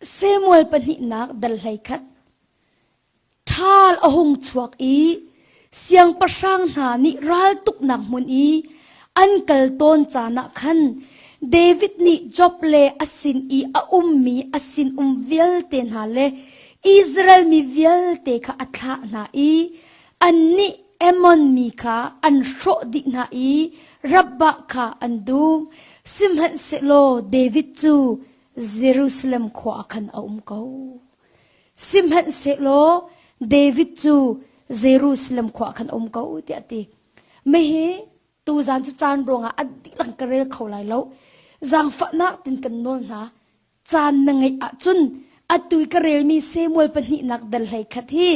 Samuel pahnihnak dal 11. Ṭhal a hung chuak i siangpahrang hna nih raltuknak hmun i an kal tawn caan ah khan David nih Job le a sin i a ummi a sinum vialte hna le Israel mi vialte kha a thlah hna i annih Ammon mi kha an hrawh dih hna i Rabbah kha an dum. Sihmanhsehlaw David cu Jerusalem khua ah khan a um ko. Sihmanhsehlaw David cu Jerusalem khua ah khan a um ko tiah a ti. Mihi tuzan cu caan ruangah a dihlak ka rel kho lai lo. Zaangfahnak tin kan nawl hna. Caan na ngeih ahcun atu i ka relmi Samuel pahnihnak dal hlei khat hi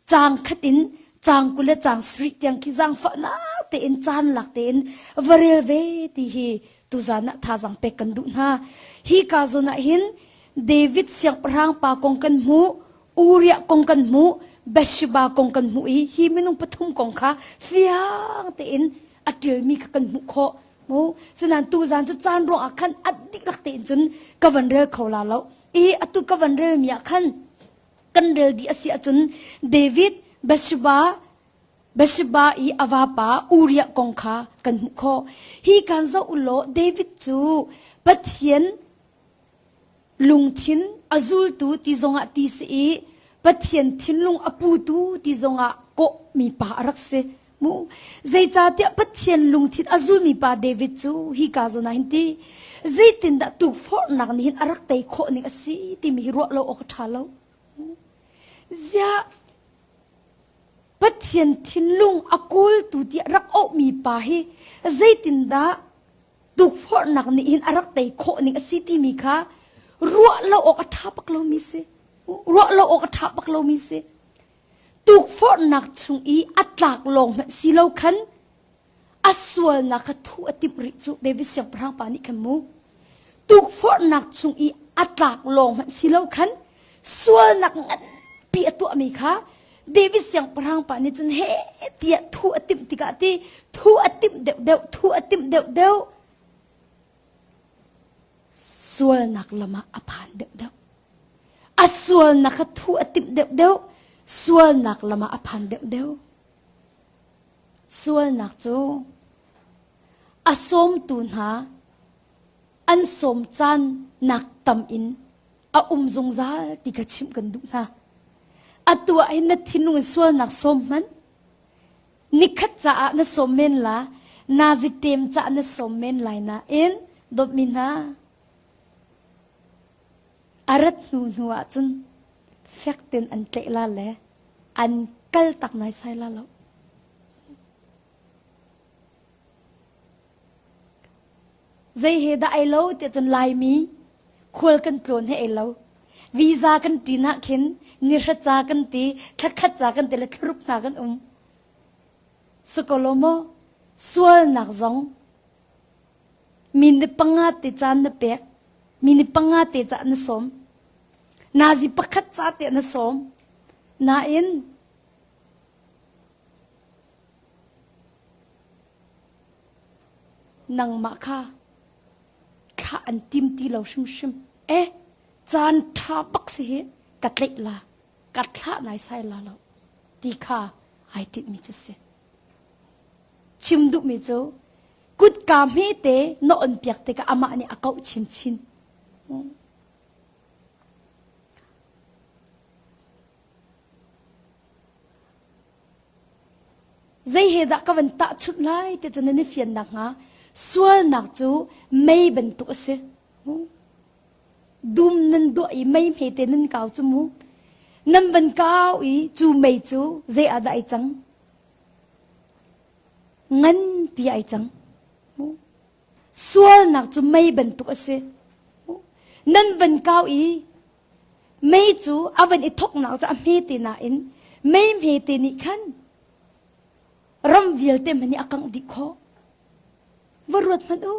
caang khat in caang 20 le caang sarih tiang khi zaangfahnak tein caan lak tein va rel ve ti hi tuzan ah thazaang pek kan duh hna. Hi ka zawn ah hin David siangpahrang pa kong kan hmuh, Uriah kong kan hmuh, Bathsheba kong kan hmuh i hi minung pathum kong kha fiang tein a ṭialmi kha kan hmuh khawh. Mu sinan tuzan cu caan ruang ah khan a dihlak tein cun ka van rel kho la lo. I atu ka van relmi ah khan kan rel dih a si ahcun David, Bathsheba, Bathsheba i a vapa Uriah kong kha kan hmuh khawh. Hi kan zoh u law David cu Pathian lungthin a zultu ti zongah ti si i Pathian thinlung a putu ti zongah kawhmi pa a rak si. Mu zeicahtiah Pathian lungthin a zulmi pa David cu hi ka zawn ah hin ti zeitindah tukforhnak nih hin a rak tei khawh ning a si timi hi ruah lo awk a ṭha lo. Ziah Pathian thinlung a kawltu tiah rak auhmi pa hi zeitindah tukforhnak nih hin a rak tei khawh ning a si timi kha ruah lo awk a ṭha bak lomi si. Ruah lo awk a ṭha bak lomi si. Tukforhnak chung i a tlak lawng hmanh si lo khan a sualnak kha thuh a timh rih cu David siangpahrang pa nih khan mu. Tukforhnak chung i a tlak lawng hmanh si lo khan sualnak nganpi a tuahmi kha David siangpahrang pa nih cun he tiah thu a timh tikah ti thu a timh deuhdeuh thu a timh deuhdeuh sualnak lam ah a phan deuhdeuh a sualnak kha thu a timh deuhdeuh sualnak lam ah a phan deuhdeuh sualnak cu a sawmtu hna an sawm caan nak tam in a um zungzal ti kha chimh kan duh hna. Atu ah hin na thinlung in sualnak sawm hmanh. Nikhat caah na sawm men la, nazi ṭem caah na sawm men lai nain dawtmi hna a rat hnu hnu ah cun fek ten an tlaih la le an kal tak naisai la lo. Zei he dah ai lo tiah cun Laimi khual kan tlawn he ai lo. Visa kan ṭin ah khin nihra ca kan ti, thlakhat ca kan ti le thlaruk hna kan um. Sakolo maw sualnak zong mi ni panga te caan na pek, mi ni panga te ca na sawm, nazi pakhat ca te na sawm. Nain Nangmah kha thlah an tim ti lo hrimhrim. Eh, caan ṭha bak si hi ka tlaih la, ka thlah naisai la lo ti kha ai tinhmi cu si. Chim duhmi cu kutka hmete na on piak tikah amah nih a kauh chinchin. Zei he dah ka van tahchunh lai ti cu nan i fian nakhnga sualnak cu mei bantuk a si. Dum nan duah i mei hmete nan kau cu mu. Nan van kau i cu mei cu zei ah dah ai cang? Nganpi ai cang. Sualnak cu mei bantuk a si. Nan van kau i Mei cu a van i thawknak cu a hmete nain mei hmete nih khan ram vialte hmanh nih a kangh dih khawh. Va ruat hmanh u.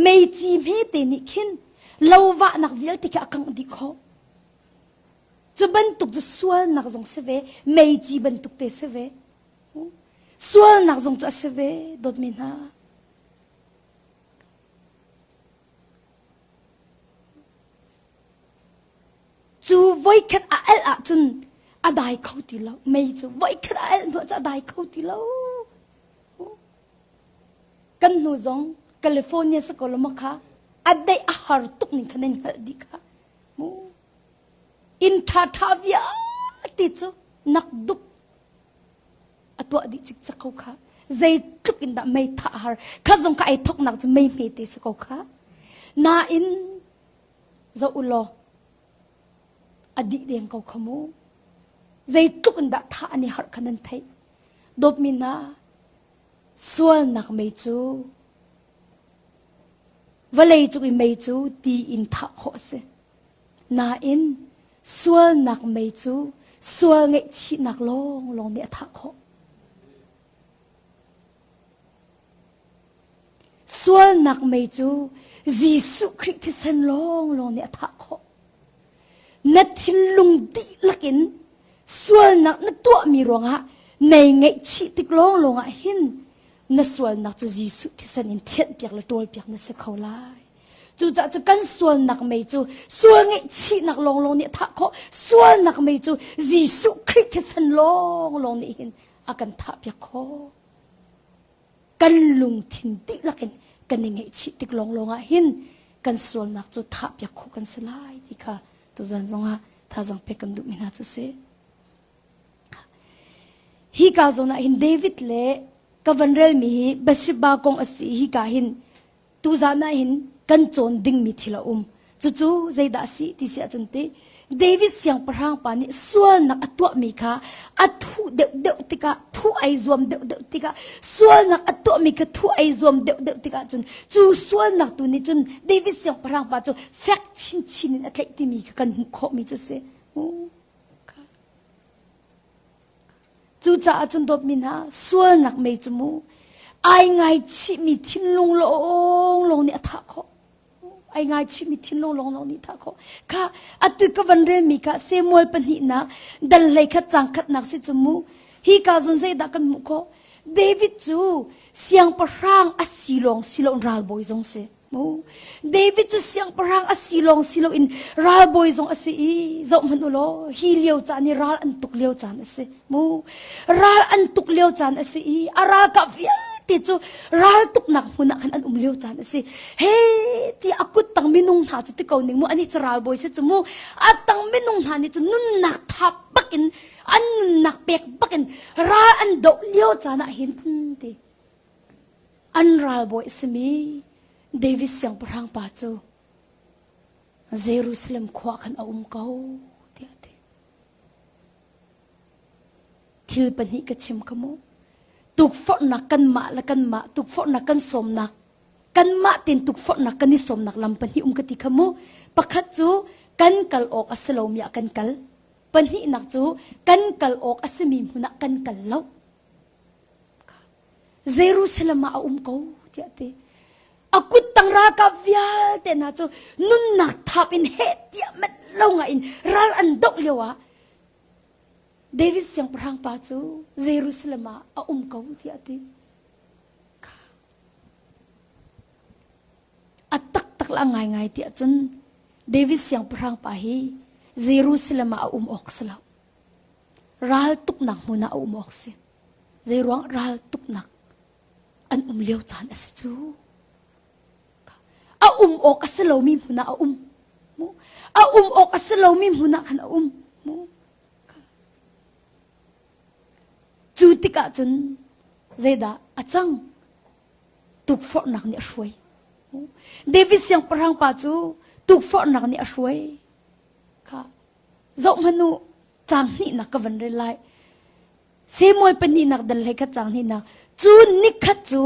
Meici hmete nih khin lo vahnak vialte khi a kangh dih khawh. Cu bantuk cu sualnak zong si ve, meici bantuk te si ve. Sualnak zong cu a si ve, dawtmi hna. Cu voikhat a alh ahcun a dai kho ti lo. Mei cu voikhat a alh hnu cu a dai kho ti lo. Kan hnu zong California sa ko lo kha a deih a har tuk ning kha nan hngalh dih kha. Mu. Inn ṭha ṭha vialte cu nak dup a tuah dih cikcek ko kha. Zeitluk in dah mei thah a har. Kha zong kha ai thoknak cu mei hmete si ko kha. Nain zoh u law a dih deng ko kha mu. Zeitluk in dah thah an i harh kha nan theih. Dawtmi hna, sualnak mei cu vawlei cung i mei cu ti in thah khawh a si. Nain sualnak mei cu sual ngaihchihnak lawnglawng nih a thah khawh. Sualnak mei cu Jesuh Khrih thisen lawnglawng nih a thah khawh. Na thinlung dihlak in sualnak na tuahmi ruangah nei ngaihchih tik lawnglawng ah hin na sualnak cu Jesuh thisen in thianhpiak le ṭawlpiak na si kho lai. Cucaah cu kan sualnak mei cu sual ngaihchihnak lawnglawng nih a thah khawh. Sualnak mei cu Jesuh Khrih thisen lawnglawng nih hin a kan thahpiak khawh. Kan lungthin dihlak in kan i ngaihchih tik lawnglawng ah hin kan sualnak cu thahpiak khawh kan si lai ti kha tuzan zongah thazang pek kan duhmi hna cu si. Hi ka zawn ah hin David le ka van relmi hi Bathsheba kong a si hi ka hin Tuzaan ah hin kan cawn dingmi thil a um. Cucu zeidah a si ti si ahcun ti David siangpahrang pa nih sualnak a tuahmi kha a thuh deuhdeuh tikah thuh ai zuam deuhdeuh tikah sualnak a tuahmi kha thuh ai zuam deuhdeuh tikah cun cu sualnak tu nih cun David siangpahrang pa cu fek chinchin in a tlaih timi kha kan hmuh khawhmi cu si. Cucaah cun dawtmi hna, sualnak mei cu mu ai ngaichihmi thinlung lawnglawng nih a thah khawh. Ai ngaichihmi thinlung lawnglawng nih thah khawh. Kha atu ka van relmi kha Samuel pahnihnak dal hlei khat cang khatnak si cu mu. Hi ka zun zeidah kan hmuh khawh? David cu siangpahrang a si lawng si lo ralbawi zong si. David cu siangpahrang a si lawng si loin ralbawi zong a si i zoh hmanh u law hi lio caan hi ral an tuk lio caan a si mu ral an tuk lio caan a si i a ralkap vialte cu ral tuknak hmun ah khan an um lio caan a si he ti a kut tang minung hna cu ti ko ning mu anih cu ralbawi si cu mu a tang minung hna nih cu nunnak thap bakin an nunnak pek bakin ral an doh lio caan ah hin ti An ralbawi a simi David siangpahrang pa cu Jerusalem khua khan a um ko tiah a ti. Thil pahnih ka chim kha mu. Tukforhnak kanmah le kanmah tukforhnak kan sawmnak kanmah tein tukforhnak kan i sawmnak lam pahnih um ka ti kha mu. Pakhat cu kan kal awk a si lomi ah kan kal. Pahnihnak cu kan kal awk a simi hmun ah kan kal lo. Jerusalem ah a um ko tiah ti. A kut tang ralkap vialte hna cu nunnak thap in heh tiah manh lo ngai in ral an doh lio ah David siangpahrang pa cu Jerusalem ah a um ko tiah ti. A taktak la ngaingai tiah cun David siangpahrang pa hi Jerusalem ah a um awk si lo. Raltuknak hmun ah a um awk si. Zeiruang raltuknak an um lio caan a si cu. A um awk a si lomi hmun ah a um. A um awk a si lomi hmun ah khan a um. Cu tikah cun zeidah a cang? Tukforhnak nih a hruai. David siangpahrang pa cu tukforhnak nih a hruai. Kha zoh hmanh u caang hnihnak ka van rel lai. Samuel pahnihnak dal hlei khat caang hnihnak. Cu nikhat cu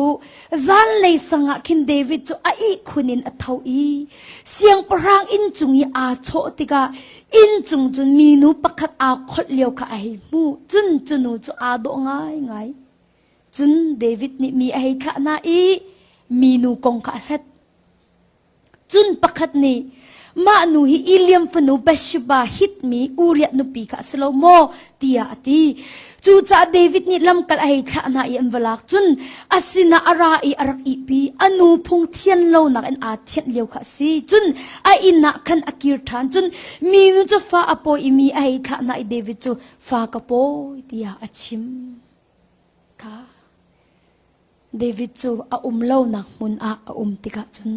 zanlei sang ah khin David cu a ihkhun in a tho i siangpahrang inn cung i aa chawh tikah inn cung cun minu pakhat aa kholh lio kha a hei hmuh. Cun cu nu cu aa dawh ngaingai. Cun David nih mi a hei thlah hna i minu kong kha a hlat. Cun pakhat nih. Mah nu hi Eliam fanu Bathsheba hitmi Uriah nupi kha a si lo maw? tiah a ti. Cucaah David nih lamkal a hei thlah hna i an va lak. Cun a sinah a ra i a rak ihpi. A nu phung thian lonak in aa thianh lio kha a si. Cun a inn ah khan a kir ṭhan. Cun minu cu fa a pawi i mi a hei thlah hna i David cu fa ka pawi tiah a chim. Kha David cu a um lonak hmun ah a um tikah cun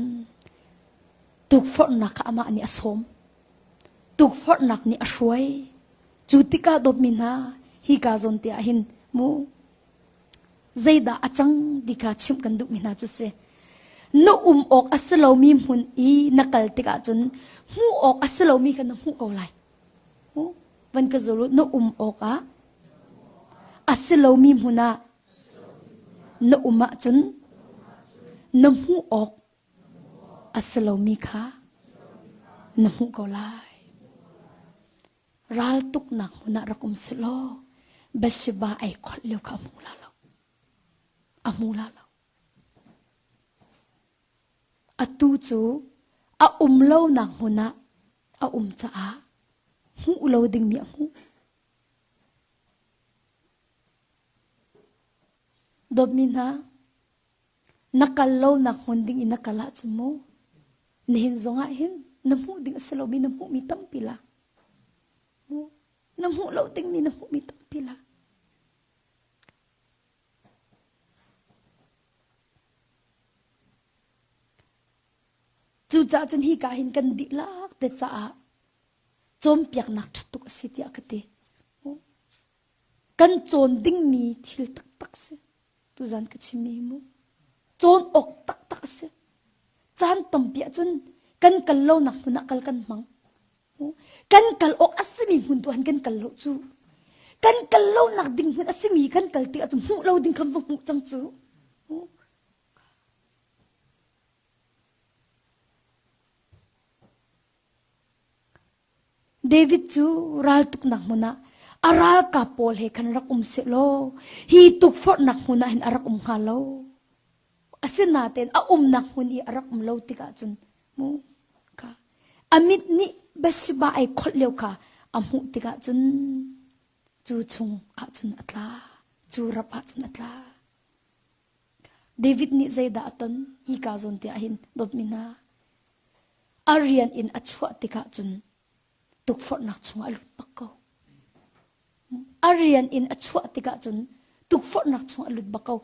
tukforhnak kha amah nih a sawm. Tukforhnak nih a hruai. Cu tikah dawtmi hna, hika zawn te ah hin mu zeidah a cang ti kha chimh kan duhmi hna cu si. Na um awk a si lomi hmun i na kal tikah cun hmuh awk a si lomi kha na hmuh ko lai. Van ka zul u, na um awk ah a si lomi hmun ah na um ahcun na hmuh awk a si lomi kha na hmuh ko lai. Raltuknak hmun ah rak um selaw Bathsheba ai kholh lio kha a hmu la lo. A hmu la lo. Atu cu a um lonak hmun ah a um caah hmuh lo dingmi a hmuh. Dawtmi hna, na kal lonak hmun ding in na kal ahcun mu nihin zongah hin na hmuh ding a si lomi na hmuhmi tampi la. Mu na hmuh lo dingmi na hmuhmi tampi la. Cucaah cun hika hin kan dihlak te caah cawnpiaknak ṭha tuk a si tiah ka ti. Kan cawn dingmi thil taktak si. Tuzan ka chimmi hi mu. Cawn awk taktak a si. Caan tampi ahcun kan kal lonak hmun ah kal kan hmang. Kan kal awk a simi hmun tu han kan kal lo cu. Kan kal lonak ding hmun a simi kan kal tik ahcun hmuh lo ding khan va hmuh cang cu. David cu raltuknak hmun ah a ralkap pawl he khan rak um sehlaw hi tukforhnak hmun ah hin a rak um hnga lo. Asinain a umnak hmun i a rak um lo tikah cun mu kha a mit nih Bathsheba ai kholh lio kha a hmuh tikah cun cu chung ah cun a tla cu rap ah cun a tla. David nih zeidah a ton hika zawn te ah hin dawtmi hna a rian in a chuah tikah cun tukforhnak chungah a lut bak ko. A rian in a chuah tikah cun tukforhnak chungah a lut bak ko.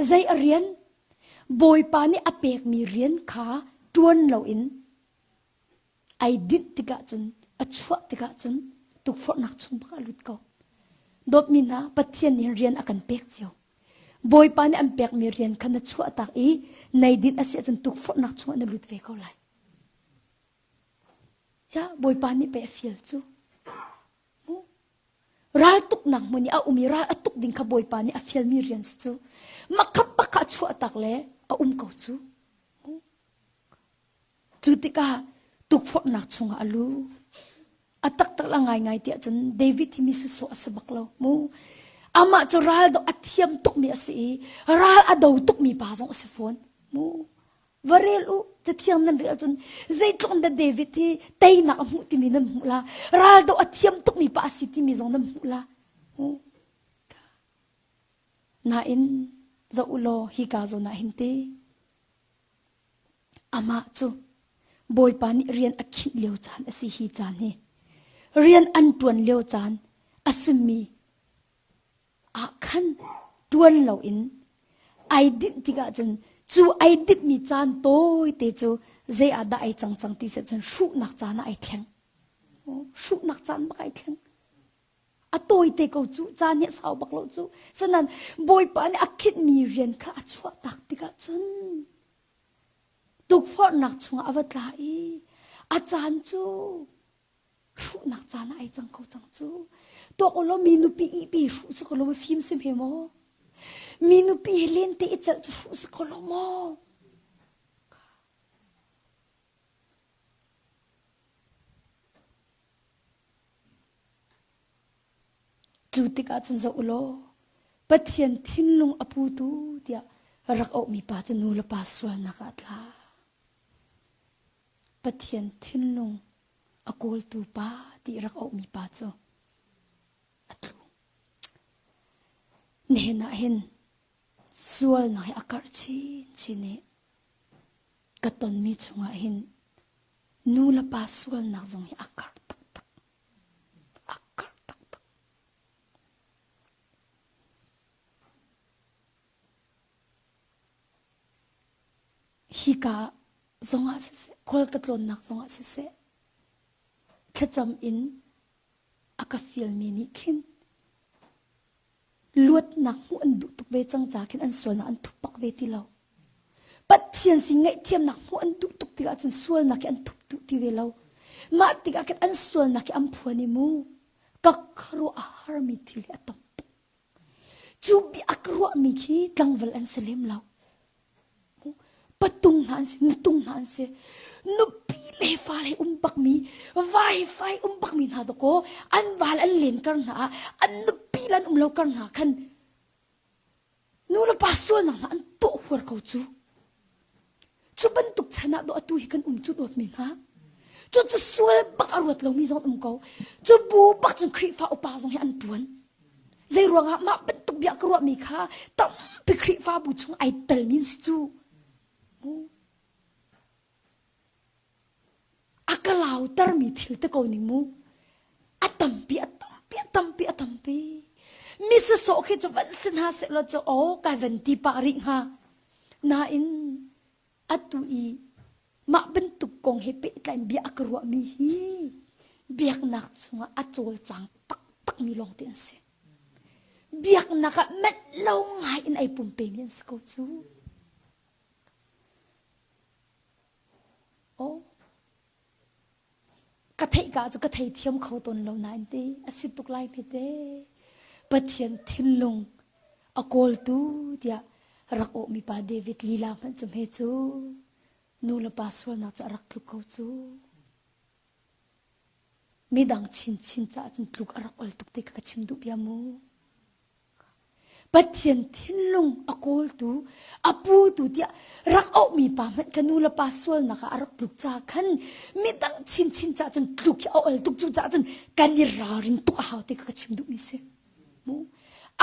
Zei a rian? Bawipa nih a pekmi rian kha ṭuan loin ai dinh tikah cun a chuah tikah cun tukforhnak chung bak a lut ko. Dawtmi hna, Pathian nih rian a kan pek cio. Bawipa nih an pekmi rian kha na chuahtak i nei dinh a si ahcun tukforhnak chungah na lut ve ko lai. Ca Bawipa nih pei a fial cu. Raltuknak hmun i a um i ral a tuk ding kha Bawipa nih a fialmi rian si cu. Makhap pakha chuahtak le a um ko cu. Cu tikah tukforhnak chungah a lu. A taktak la ngaingai tiah cun David hi mi sawsawh a si bak lo mu. Amah cu ral do a thiam tukmi a si i ral a do tukmi pa zong a si fawn mu. Va rel u cathiang nan rel cun zeitluk in dah David hi teinak a hmuh timi nan hmuh la. Ral do a thiam tukmi pa a si timi zong nan hmuh la. Mu. Nain zoh u law hika zawn ah hin ti Amah cu Bawipa nih rian a khinh lio caan a si hi caan hi. Rian an ṭuan lio caan a simi ah khan ṭuan loin ai dinh tikah cun cu ai dinhmi caan tawite cu zei ah dah ai cang cang ti seh cun hruhnak caan ah ai thleng. Hruhnak caan bak ai thleng. A tawite ko cu caan hi a sau bak lo cu. Sanan Bawipa nih a khinhmi rian kha a chuahtak tikah cun tukforhnak chungah a va tla i a caan cu hruhnak caan ah ai cang ko cang cu. Tuak ulaw mi nupi ihpi hruh si ko lo fim sim he maw? Mi nupi he lente i celh cu hruh si ko lo maw? Cu tikah cun zoh u law Pathian thinlung a putu tiah rak auhmi pa cu nu le pa sualnak ah a tla. Pathian thinlung a kawltu pa ti rak auhmi pa cu a tlu. Nihin ah hin sualnak hi a karh chinchin i ka tonmi chungah hin nu le pa sualnak zong hi a karh taktak. A karh taktak. Hika zongah siseh, khual ka tlawnnak zongah siseh, thlacam in a ka fialmi nih khin luatnak hmuh an duh tuk ve cang ca khin an sualnak an thup bak ve ti lo. Pathian sin ngaihthiamnak hmuh an duh tuk tikah cun sualnak hi an thup duh ti ve lo. Mah tikah khin an sualnak hi an phuan i mu ka khuaruah a harmi thil hi a tam tuk. Cu bia a ka ruahmi khi tlangval an si lem lo. Patung hna an si, nutung hna an si. Nupi le fale um bakmi, vai fai um bakmi hna dakaw an val an len kar hna ah an nupi le an um lo kar hna khan nu le pa sualnak hna an tuah huar ko cu. Cu bantuk chan ah dawh atu hi kan um cu dawtmi hna. Cu cu sual bak a ruat lomi zong um ko. Cu bu bak cun Khrihfa upa zong hi an ṭuan. Zei ruangah mah bantuk bia ka ruahmi kha tampi Khrihfabu chung ai telmi si cu. A ka lautermi thil te ko ning mu. A tampi, a tampi, a tampi, a tampi. Mi sasawh khi cu van si hna sehlaw cu aw kai van ti pah rih hnga. Nain atu i mah bantuk kong he pehtlai in bia a ka ruahmi hi biaknak chungah a cawlcang taktakmi lawngte an si. Biaknak ah manh lo ngai in ai pumpemi an si ko cu. Oh. Ka theih ka cu ka thei thiam kho tawn lo nain ti a si tuk lai hme te. Pathian thinlung a kawltu tiah rak awhmi pa David lila hmanh cu hme cu nu le pa sualnak cu a rak tluk ko cu. Midang chinchin caah cun tluk a rak ol tuk ti kha ka chim duh bia mu. Pathian thinlung a kawltu, a putu tiah rak auhmi pa hmanh ka nu le pa sualnak ah a rak tluk ca khan midang chinchin caah cun tluk hi a ol tuk cu caah cun kan i ralrin tuk a hau ti kha ka chim duhmi si. Mu.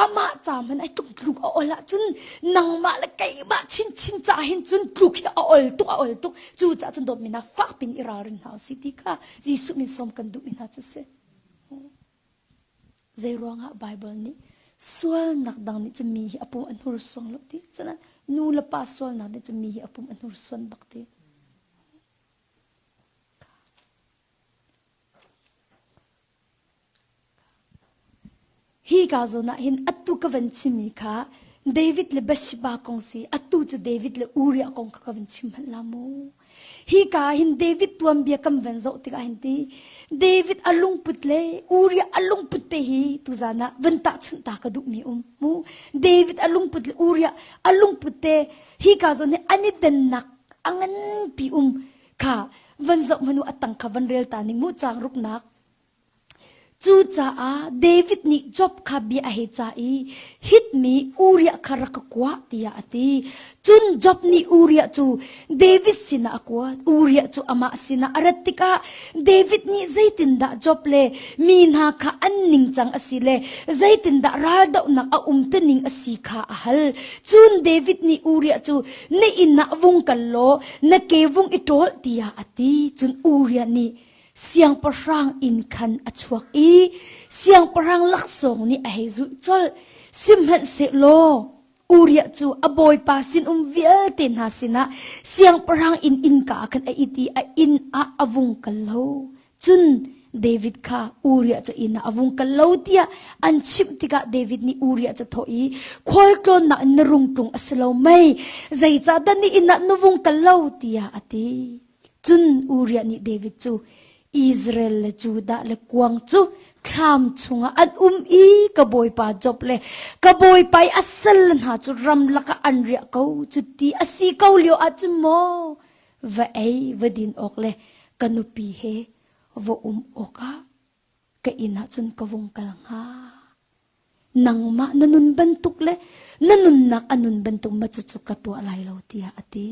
Amah ca hmanh ai tluk tluk a ol ahcun nangmah le keimah chinchin ca hin cun tluk hi a ol tuk a ol tuk cu caah cun dawtmi hna fak pin i ralrin hna usih ti kha Jesuh min sawm kan duhmi hna cu si. Zeiruangah Baibal nih sualnak dang nih cun mi hi a pum a hnursuang lo ti? Sanan nu le pa sualnak nih cun mi hi a pum a hnursuan bak ti. Hi ka zawn ah hin atu ka van chimmi kha David le Bathsheba kong si atu cu David le Uriah kong kha ka van chim hmanh la mu. Hika ah hin David tuanbia kan van zoh tikah hin ti David a lungput le Uriah a lungput te hi tuzan ah van tahchunh ta ka duhmi um mu David a lungput le Uriah a lungput te hika zawn hi an i dannak a nganpi um kha van zoh hmanu a tang kha van rel ta ning mu caang ruknak Cucaah David nih Job kha bia a hei cah i Hitmi Uriah kha rak ka kuah tiah a ti. Cun Job nih Uriah cu David sinah a kuat. Uriah cu amah sinah a rat tikah David nih zeitindah Job le mi hna kha an ningcang a si le zeitindah raldohnak a umtuning a si kha a hal. Cun David nih Uriah cu na inn ah vung kal law na ke vung i ṭawl tiah a ti. Cun Uriah nih siangpahrang inn khan a chuak i siangpahrang laksawng nih a hei zulh colh. Sihmanhsehlaw Uriah cu a bawipa sinum vialte hna sinah siangpahrang inn innka ah khan a it i a inn ah a vung kal lo. Cun David kha Uriah cu inn ah a vung kal lo tiah an chimh tikah David nih Uriah cu thawh i khualtlawnnak in na rung tlung a si lo mei zeicahdah ni inn ah na vung kal lo tiah a ti. Cun Uriah nih David cu Israel le Judah le kuang cu thlam chungah an um i ka bawipa Job le ka bawipa i a sal hna cu ramlak ah an riah ko cu ti a si ko lio ah cun maw va ei va din awk le ka nupi he va um awkah ka inn ah cun ka vung kal hnga. Nangmah na nun bantuk le na nunnak a nun bantuk ma cucu ka tuah lai lo tiah a ti.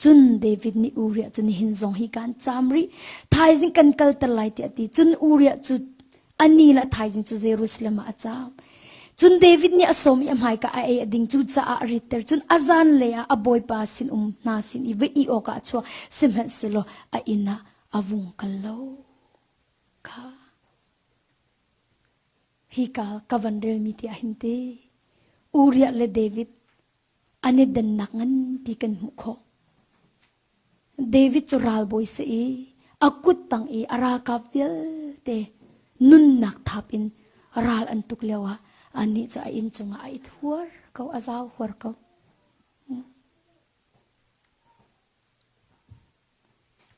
Cun David nih Uriah cu nihin zong hi kan caam rih. Thaizing kan kalter lai tiah a ti. Cun Uriah cu a ni le a thaizing cu Jerusalem ah a caam. Cun David nih a sawm i a hmaika a ei a ding cucaah a ritter. Cun a zanlei ah a bawipa sin um hna sin i va ih awkah a chuak. Sihmanhsehlaw a inn ah a vung kal lo. Kha hika ka van relmi ti ah hin ti Uriah le David an i dannak nganpi kan hmuh khawh. David cu ralbawi si i a kut tang i a ralkap vialte nunnak thap in ral an tuk lio ah anih cu a inn cungah a it huar ko, a zau huar ko.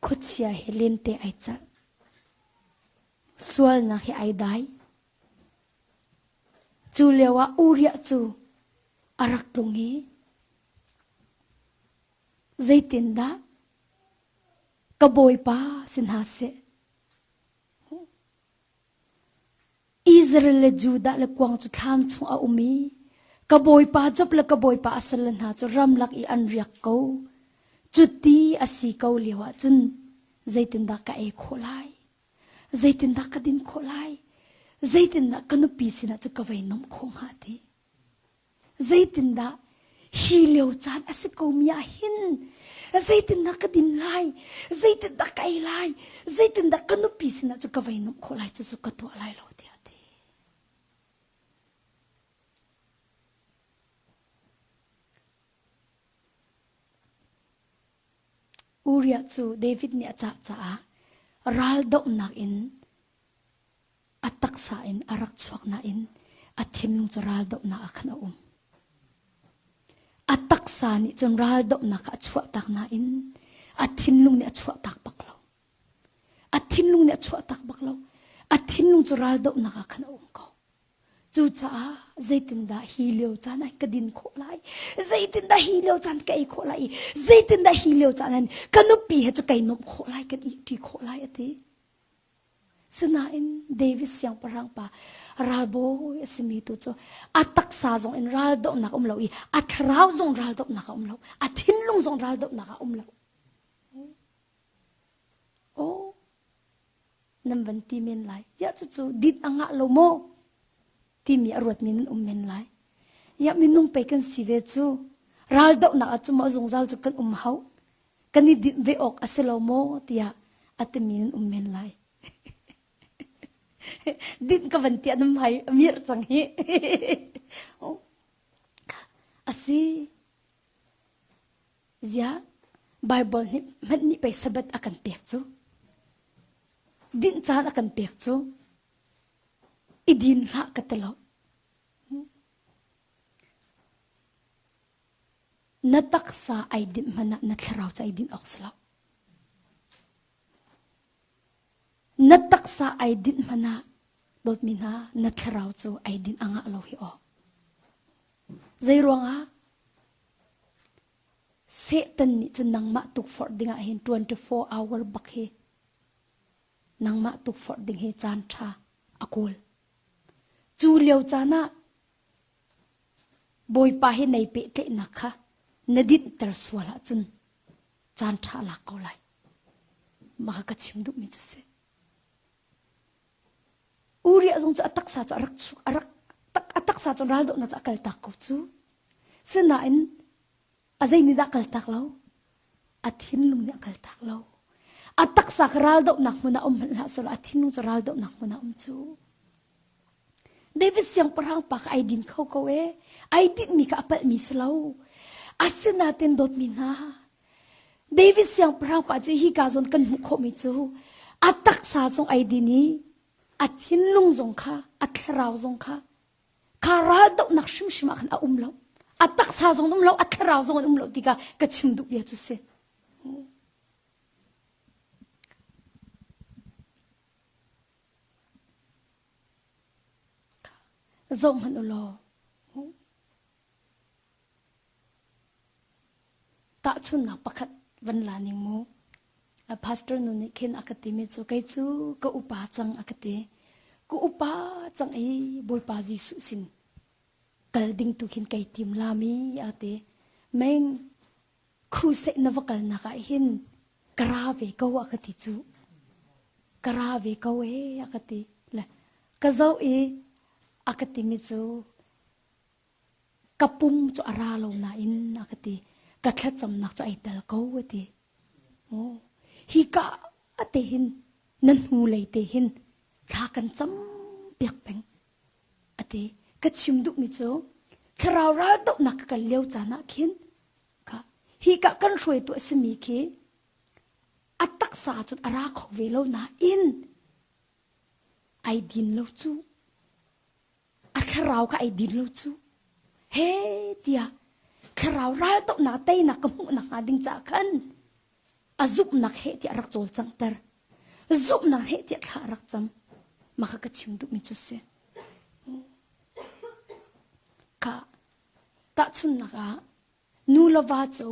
Khuachia he lente ai calh. Sualnak he ai dai. Cu lio ah Uriah cu a rak tlung i zeitindah ka bawipa si hna seh Israel le Judah le kuang cu thlam chung a um i ka bawipa Job le ka bawipa a salle hna cu ramlak i an riak ko. Cuti a si ko lio ah cun zeitindah ka ei khawh lai? Zeitindah ka din khawh lai? Zeitindah ka nupi sinah cu ka vei nomh khawh hnga ti? Zeitindah hi lio caan a si ko mi ah hin zeitindah ka din lai? Zeitindah ka ei lai? Zeitindah ka nupi sinah cu ka vei nomh khawh lai? Cucu ka tuah lai lo tiah a ti. Uriah cu David nih a cah caah raldohnak in a taksa in a rak chuak nain a thinlung cu raldohnak ah khan a um. A taksa nih cun raldohnak a chuahtak nain a thinlung nih a chuahtak bak lo. A thinlung nih a chuahtak bak lo. A thinlung cu raldohnak ah khan a um ko. Cucaah zeitindah hi lio caan ah ka din khawh lai? Zeitindah hi lio caan ka ei khawh lai i zeitindah hi lio caan ah ka nupi he cu kai nuamh khawh lai, kan ihṭi khawh lai a ti. Sinain David siangpahrang pa ralbawi a simi tu cu a taksa zong in raldohnak um lo i a thlarau zong raldohnak a um lo, a thinlung zong raldohnak a um lo. Oh, nan van ti men lai. Ya cucu dit a ngah lo maw? Timi a ruatmi nan um men lai. Ya minung pei kan si ve cu. Raldohnak ah cu maw zungzal cu kan um hau. Kan i dinh ve awk a si lo maw? Tiah a timi nan um men lai. Dinh ka van tiah nan hmai a mirh cang hi. A si. Ziah Baibal nih hmanh nih pei Sabbath a kan pek cu. Dinh caan a kan pek cu. I din hlah ka ti lo. Na taksa ai dinh hmanh ah na thlarau cu ai dinh awk si lo. Na taksa ai dinh hmanh ah dawtmi hna na thlarau cu ai dinh a ngah lo hi aw. Zei ruangah Satan nih cun nangmah tukforh dingah hin 24 hour bak hi nangmah tukforh ding hi caan ṭha a kawl. Cu lio caan ah Bawipa hi nei pehtlaihnak kha na dinhter sual ahcun caan ṭha a lak ko lai. Mah kha ka chim duhmi cu si. Uriah zong cu a taksa cu a rak a rak a taksa cu raldohnak cu a kaltak ko cu. Sinain a zei nih dah kaltak lo? A thinlung nih a kaltak lo. A taksa kha raldohnak hmun ah um hmanh hlah selaw a thinlung cu raldohnak hmun ah um cu. David siangpahrang pa kha ai din kho ko e. Ai dinhmi kha a palhmi si lo. Asinain dawtmi hna, David siangpahrang pa cu hika zawn kan hmuh khawhmi cu a taksa zong ai din i a thinlung zong kha a thlarau zong kha kha raldohnak hrimhrim ah khan a um lo. A taksa zong um lo, a thlarau zong an um lo tikah ka chim duh bia cu si. Zoh hmanh u law. Tahchunhnak pakhat van la ning mu. A pastor nu nih khin a ka timi cu kei cu ka upa cang a ka ti. Ka upa cang i Bawipa Jesuh sin kal ding tu khin kai tim lami a ti. Meng. Crusade na va kalnak ah hin ka ra ve ko a ka ti cu. Ka ra ve ko e a ka ti. Le ka zoh i a ka timi cu ka pum cu a ra lo nain a ka ti. Ka thlacamnak cu ai tel ko a ti. Oh, hi ka te hin na hnu lei te hin thla kan cam piak peng a ti. Ka chim duhmi cu thlarau ral dohnak ka kal lio caan ah khin Kha hi ka kan hruaitu a simi khi a taksa cun a ra kho ve lo nain ai din lo cu a thlarau kha ai din lo cu he tiah thlarau raldohnak teinak ka hmuh nakhnga ding caah khan a zumhnak he tiah rak cawlcanghter zumhnak he tiah thla rak cam mah kha ka chim duhmi cu si ka Tahchunhnak ah, nu le va cu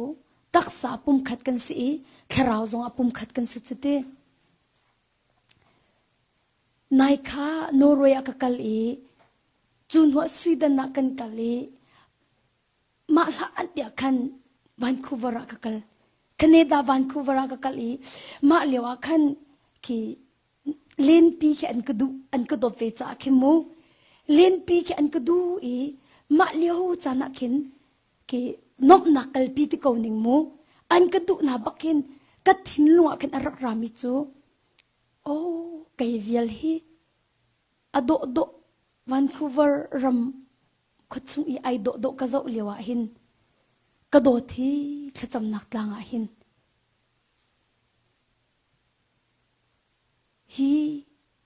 taksa pumkhat kan si i thlarau zongah pumkhat kan si cu ti. Nai kha Norway ah ka kal i cu hnuah Sweden ah kan kal i mah hlah an tiah khan Vancouver ah ka kal. Canada Vancouver ah ka kal i mah lio ah khan khi lenpi khi an ka duh an ka dawt ve caah khin mu lenpi khi an ka duh i mah lio caan ah khin khi nomhnak kalpi ti ko ning mu an ka duh na bak khin ka thinlung ah khin a rak rami cu oh kei vial hi a dawh dawh Vancouver ram khuachung i ai dawh dawh ka zoh lio ah hin ka dawt hi thlacamnak tlang ah hin Hi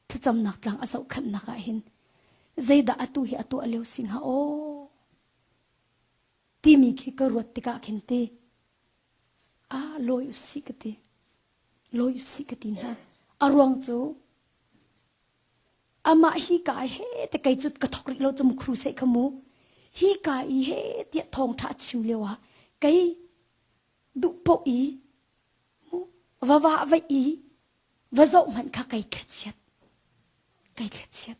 thlacamnak tlang a zohkhenhnak ah hin zeidah atu hi a tuah lio si hnga aw timi khi ka ruat tikah khin ti ah lawi usih ka ti lawi usih ka ti hna a ruang cu amah hi ka he te kei cu ka thok rih lo cu mu crusade kha mu hi ka i he tiah thawngtha a chim lio ah kei duh poh i va va va i va zoh hmanh kha kai thlachiat kai thlachiat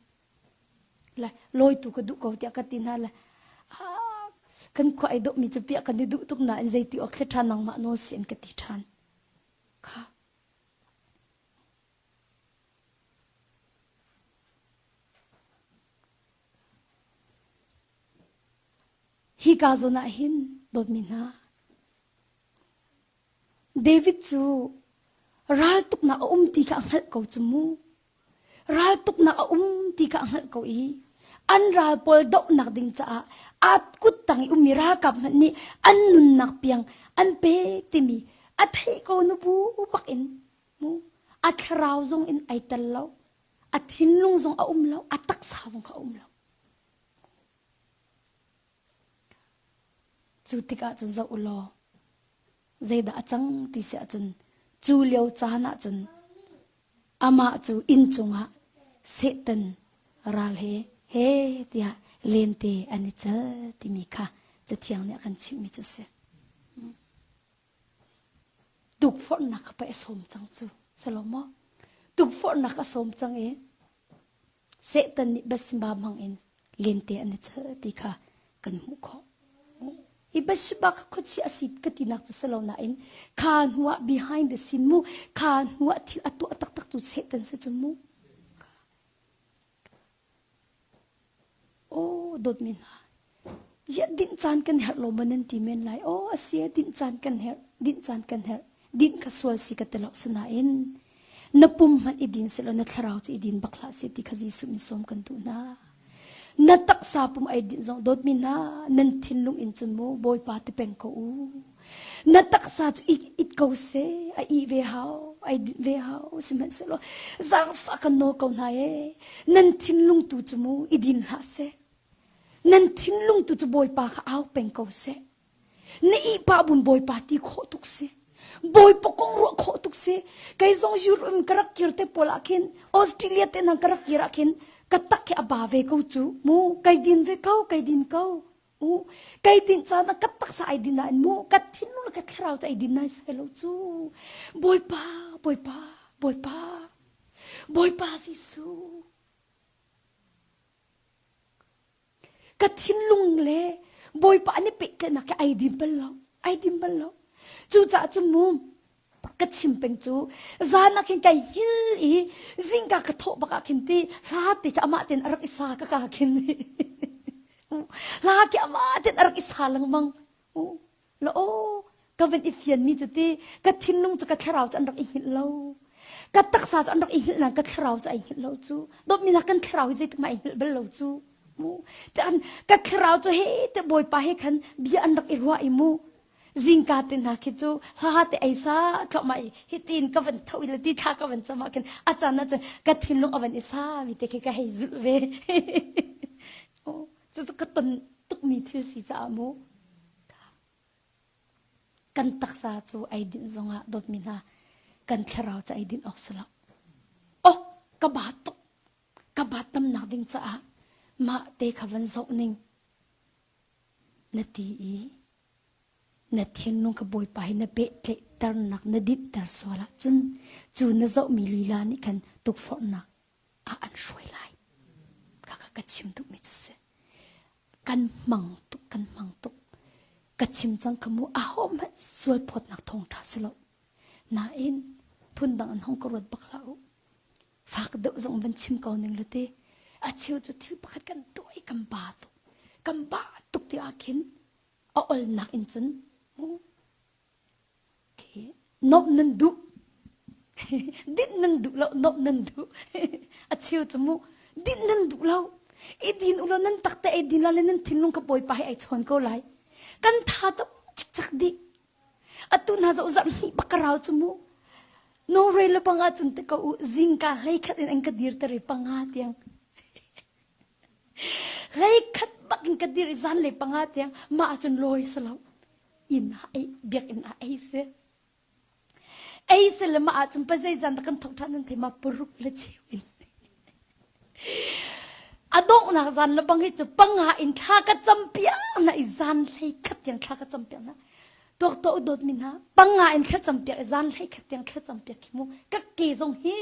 le lawitu ka duh ko tiah ka ti hna le kan khua ai dawhmi cu piah kan i duh tuk nain zeiti awk thli ṭhan nangmah nawl si an ka ti ṭhan kha hi ka zawn ah hin dawtmi hna David cu raltuknak a um ti kha a hngalh ko cu mu. Raltuknak a um ti kha a hngalh ko i an ral pawl dohnak ding caah aa kut tang i ummi ralkap hmanh nih an nunnak piang an pek timi a theih ko nu bu bak in mu a thlarau zong in ai tel lo a thinlung zong a um lo a taksa zong kha a um lo Cu tikah cun zoh u law zeidah a cang ti si ahcun cu lio caan ah cun amah cu inn cungah Satan ral he he tiah lente an i cal timi kha Cathiang nih a kan chimhmi cu a si. Tukforhnak kha pei a sawm cang cu salomaw tukforhnak a sawm cang i Satan nih Bathsheba hmang in lente an i chal ti kha kan hmuh khawh. Hi Bathsheba kha khuachia a si ka tinak cu si lo nain kha hnuah behind the scene mu kha hnuah thil a tuah taktak tu Satan si cu mu. Aw dawtmi hna, ziah dinh caan kan herh lo maw nan ti men lai. Aw a si dinh caan kan herh, dinh caan kan herh. Dinh kha sual si ka ti lo sinain na pum hmanh i din selaw na thlarau cu i din bak hlah seh ti kha Jesuh min sawm kan duh hna. Na taksa pum ai dinh zong dawtmi hna nan thinlung in cun mu Bawipa ti peng ko u. Na taksa cu it, it ko seh, a ih ve hau, ai dinh ve hau, sihmanhsehlaw zaangfah kan nawl ko hna e. Nan thinlung tu cu mu i din hlah seh. Nan thinlung tu cu Bawipa kha au peng ko seh. Na ihpah bun Bawipa ti khawh tuk si. Bawipa kong ruah khawh tuk si. Kei zong Europe ka rak kir te pawl ah khin Australia te nang ka rak kir ah khin ka tak hi a ba ve ko cu mu kai din ve ko kai din ko u kai din caan ah ka taksa ai din nain mu ka thinlung le ka thlarau cu ai din nai sai lo cu Bawipa Bawipa Bawipa Bawipa Jesuh ka thinlung le Bawipa an i pehtlaihnak hi ai dim bal lo ai dim bal lo. Cucaah cu mu ka chim peng cu zan ah khin kai hil i zingka ka thawh bak ah khin ti hla te khi amah ten a rak i sa ka ka khin hla khi amah ten a rak i sa lengmang la aw ka van i fian mi cu ti ka thinlung cu ka thlarau cu an rak i hngilh lo ka taksa cu an rak i hngilh nain ka thlarau cu ai hngilh lo cu dawtmi na kan thlarau hi zeitik mah ai hngilh bal lo cu mu te an ka thlarau cu he te bawipa he khan bia an rak i ruah i mu zingka te hna khi cu hla te ei sa thluahmah i hitin ka van tho i le ti thla ka van cam ah khin a caan ah cun ka thinlung a van i sa mi te khi ka hei zulh ve cu cu ka ton tukmi thil si caah mu kan taksa cu ei dinh zongah dawtmi hna kan thlarau cu ei dinh awk si lo oh ka ba tuk ka ba tamnak ding caah mah te kha van zoh ning na ti i na thinlung kha Bawipa hi na pehtlaihternak na dinhter sual ahcun cu na zohmi lila nih khan tukforhnak ah an hruai lai. Khakha ka chim duhmi cu si. Kan hmang tuk, kan hmang tuk. Ka chim cang kha mu ahohmanh sual phawtnak thawngṭha si lo. Nain phundang an hong ka ruat bak hlah u. Fak deuh zong van chim ko ning le ti. A cheu cu thil pakhat kan tuah i kan ba tuk. Kan ba tuk ti ah khin a olnak in cun okay. Nomh nan duh. Dinh nan duh lo, nomh nan duh. A cheu cu mu dinh nan duh lo. I din u law nan takte ei din la le nan thinlung ka bawipa hi ai chawn ko lai. Kan tha dam cikcak dih. Atu hna zoh zarh hnih bak ka rau cu mu. Norway le bang ahcun te ko u zingka hlei khat in an ka dir ter i panga tiang. Hlei khat bak in ka dir i zan le panga tiang mah ahcun lawi si lo. Inn ah ei biakinn ah ei si. Ei si le mah ahcun pa zei zan dah kan thok ṭhan nan thei ma paruk le cheu in. A donghnak zan le bang hi cu panga in thla ka cam piak na i zan hlei khat tiang thla ka cam piak na. Tuak tuah u dawt mi hna panga in thla cam piak i zan hlei khat tiang thla cam piak hi mu ka ke zong hi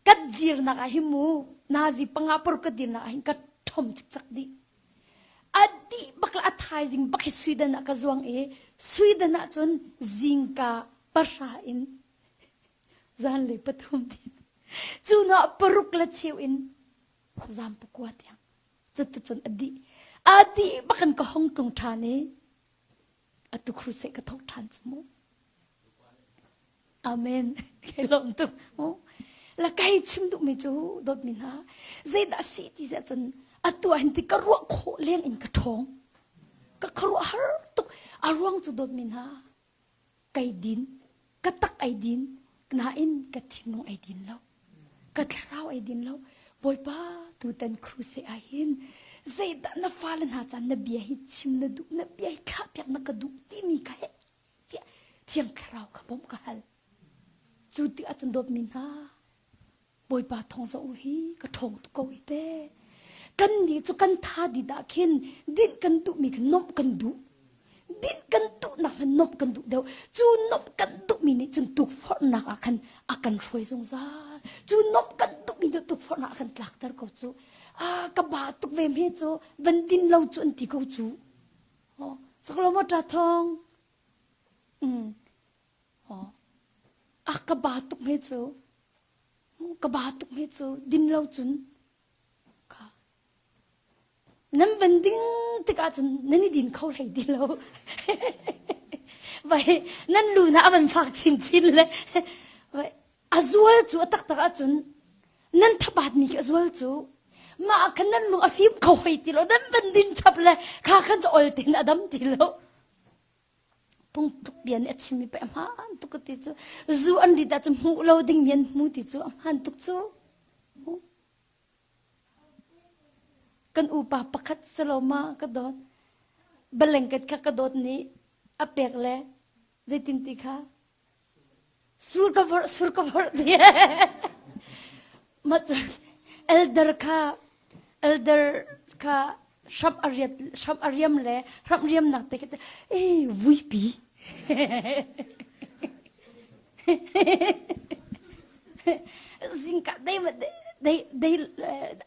ka dirnak ah hi mu nazi panga paruk ka dirnak ah hin ka ṭhom cikcak dih. A dih bak le a thaizing bak hi Sweden ah ka zuang i Sweden ah cun zingka pahra in zanlei pathum tiang cu hnu ah paruk le cheu in zam pakua tiang cuticun a dih a dih bak in ka hong tlung ṭhan i atu crusade ka thawk ṭhan cu mu Amen. Kai lawm tuk. La kai chim duhmi cu dawtmi hna zeidah si ti siah cun atu ah hin ti ka ruah khawh leng in ka ṭhawng. Ka khuaruah har tuk. A ruang cu dawtmi hna kai din, ka tak ai din, nain ka thinlung ai din lo. Ka thlarau ai din lo. Bawipa tutan crusade ah hin zeidah na fale hna caan na bia hi chim na duh, na bia hi thlah piak na ka duh timi ka he tiah Thiang Thlarau kha bawmh ka hal. Cu tik ahcun dawtmi hna, Bawipa thawng zoh u hi ka ṭhawng tuk ko hi te. Kan nih cu kan tha dit ah khin dinh kan duhmi kha nomh kan duh. Dinh kan duhnak hmanh nomh kan duh deuh. Cu nomh kan duhmi nih cun tukforhnak ah khan a kan hruai zungzal. Cu nomh kan duhmi nih tukforhnak a kan tlakter ko cu. Ah, ka ba tuk ve hme cu van din lo cu an ti ko cu. Oh, saklo maw ṭa thawng? Mm. Oh. A ka ba tuk hme cu. Ka ba tuk hme cu din lo cun ka nan van ding tikah cun nan i din kho hlei ti lo. Vai nan lu na a van fak chinchin le vai a zual cu a taktak ahcun nan thabat mi khi a zual cu mah ah khan nan lung a fim kho hoi ti lo nan van din chap le kha khan cu ol tin a dam ti lo pungtuk bia nih a chimmi pe a hmaan tuk ka ti cu zu an rit ah cu hmuh lo ding mi an hmu ti cu a hmaan tuk cu kan upa pakhat saloma ka dawt balengket kha ka dawt nih a pek le zeitin ti kha Sur ka vorh, sur ka vorh ti. Ma cun elder kha elder kha hramh a riat hramh a riam le hramh riamnak te kha e vuipi. Zingka dei ma dei dei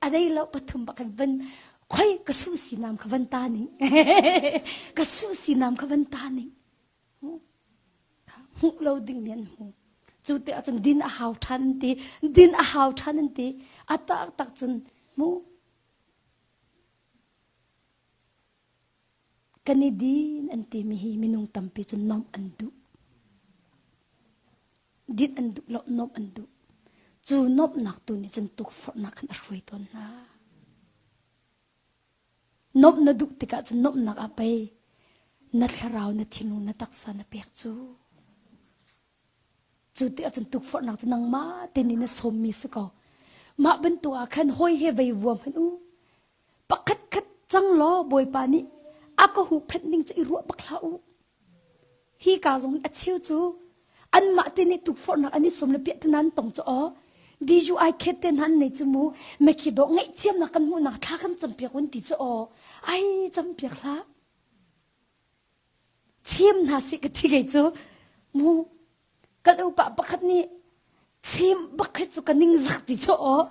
a dei lo pathum bak van khoi ka su si nam kha van ta ning ka su si nam kha van ta ning. Hmuh lo dingmi an hmu. Cu te ahcun din a hau ṭhan an ti. Din a hau ṭhan an ti. A taktak cun mu kan i din an timi hi minung tampi cu nomh an duh. Din an duh lo, nomh an duh. Cu nomhnak tu nih cun tukforhnak khan a hruai tawn hna. Nomh na duh tikah cun nomhnak ah pei na thlarau, na thinlung, na taksa na pek cu. Cu tikah cun tukforhnak cu nangmah te nih na sawmmi si ko. Mah bantuk ah khan hawi he vei vuam hmanh u. Pakhat khat cang law Bawipa nih a ka huhphenh ning cu i ruah bak hlah u. Hi ka zong a cheu cu anmah te nih tukforhnak an i sawm le piahtana an tong cu aw DUI khet te hna an nei cu mu mekhi dawh ngaihthiamnak kan hmuhnak thla kan campiak un ti cu aw ai campiak hlah chim hna sih ka ti kei cu mu kan upa pakhat nih chim bakhet cu ka ning zak ti cu aw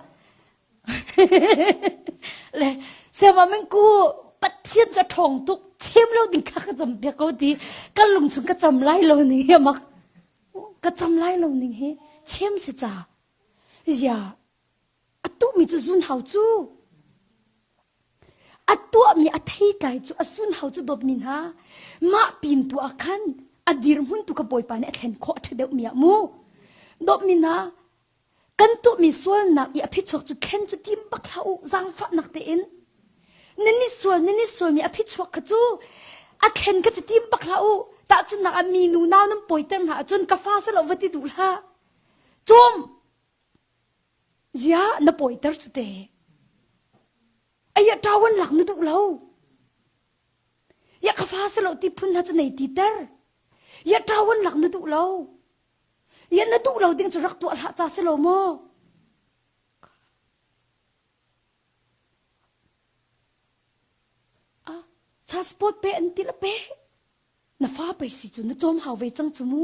le siama meng ku pathian cu ṭhawng tuk chim lo ding kha ka cam piak ko ti kan lung chung ka cam lai lo ning hi mak ka cam lai lo ning hi chim si ca zia a tuhmi cu zun hau cu A tuahmi a theitlai cu a sunhau cu dawtmi hna mah pin tu ah khan a dirhmun tu kha Bawipa nih a thlen khawh a ṭha deuhmi ah mu dawtmi hna kan tuahmi sualnak i a phichuak cu thlen cu tim bak hlah u zaangfahnak tein nan i sual nan i sualmi a phichuak kha cu a thlen kha cu tim bak hlah u tahchunhnak ah mi nu nau nan pawiter hna ahcun ka fa salo va ti duh hlah cawm Zia na pawiter cu te. Ai ṭawan lak na duh lo. Ya ka fa selo ti phun hna cu nei ti ter. Ya ṭawan lak na duh lo. Ya na duh lo ding cu rak tuah hlah ca si lo maw? Ah, passport pe an ti la pe. Na fa pei si cu na cawm hau ve cang cu mu.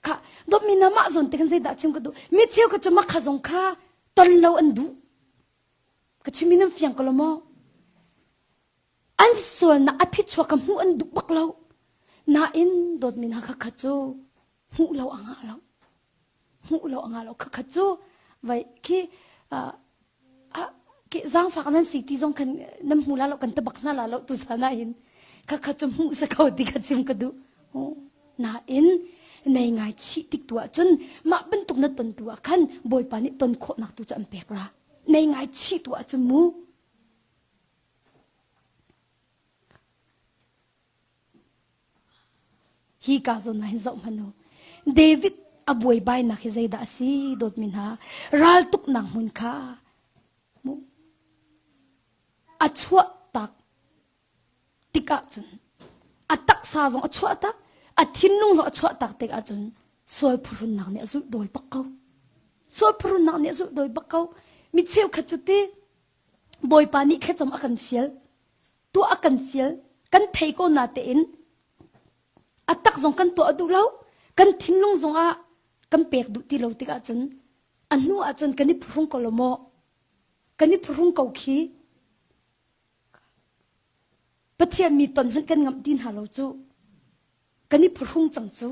Kha dawtmi na mah zawn te khan zeidah chim ka duh. Mi cheu kha cu makha zong kha ton lo an duh. Ka chimi nan fiang ko lo maw? An sualnak a phichuak ka hmuh an duh bak lo. Nain dawtmi hna kha kha cu hmuh lo a ngah lo. Hmuh lo a ngah lo. Kha kha cu vai khi uh, zaangfak nan si ti zong khan nan hmu la lo kan tabak hna la lo tu sana hin kha kha cu hmuh sa ko ti kha chim ka duh nain nei ngai chih tik tu ahcun mah bantuk na ton tu ah khan bawipa nih ton khawhnak tu cu an pek la nei ngai chih tu ahcun mu Hi ka zawn ah hin zoh hmanh u. David a buaibainak hi zeidah a si dawtmi hna raltuknak hmun kha mu a chuah tak tikah cun a taksa zong a chuah tak a thinlung zong a chuah tak tikah cun sual phuhrunnak nih a zulh dawi bak ko sual phuhrunnak nih a zulh dawi bak ko mi cheukhat cu ti Bawipa nih thlacam a kan fial tuah a kan fial kan thei ko na tein a tak zong kan tuah duh lo kan thinlung zong ah kan pek duh ti lo tikah cun a hnu ah cun kan i phuhrung ko lo maw kan i phuhrung ko khi Pathian mi ton hmanh kan ngamh ti hna lo cu kan i phuhrung cang cu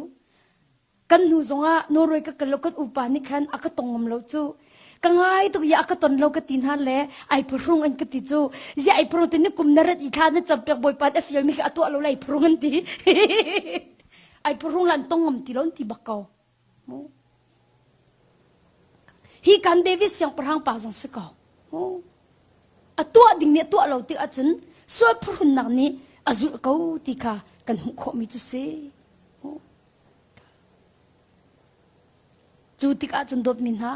kan hnu zongah Norway ka kal lo kan upa nih khan a ka tong ngam lo cu ka ngai tuk ya a ka ton lo ka ti hna le ai phuhrung an ka ti cu zia ai phuhrung ti ni kum na rat i thla na cam pek bawipa a fial mi kha a tuah lo lai phuhrung an ti ai phuhrung lan tong ngam ti lo an ti bak ko Hi kan David siangpahrang pa zong si ko. A tuah ding nih a tuah lo tik ahcun sual phuhrunnak nih a zulh ko ti kha kan hmuh khawhmi cu si. Cu tikah cun dawtmi hna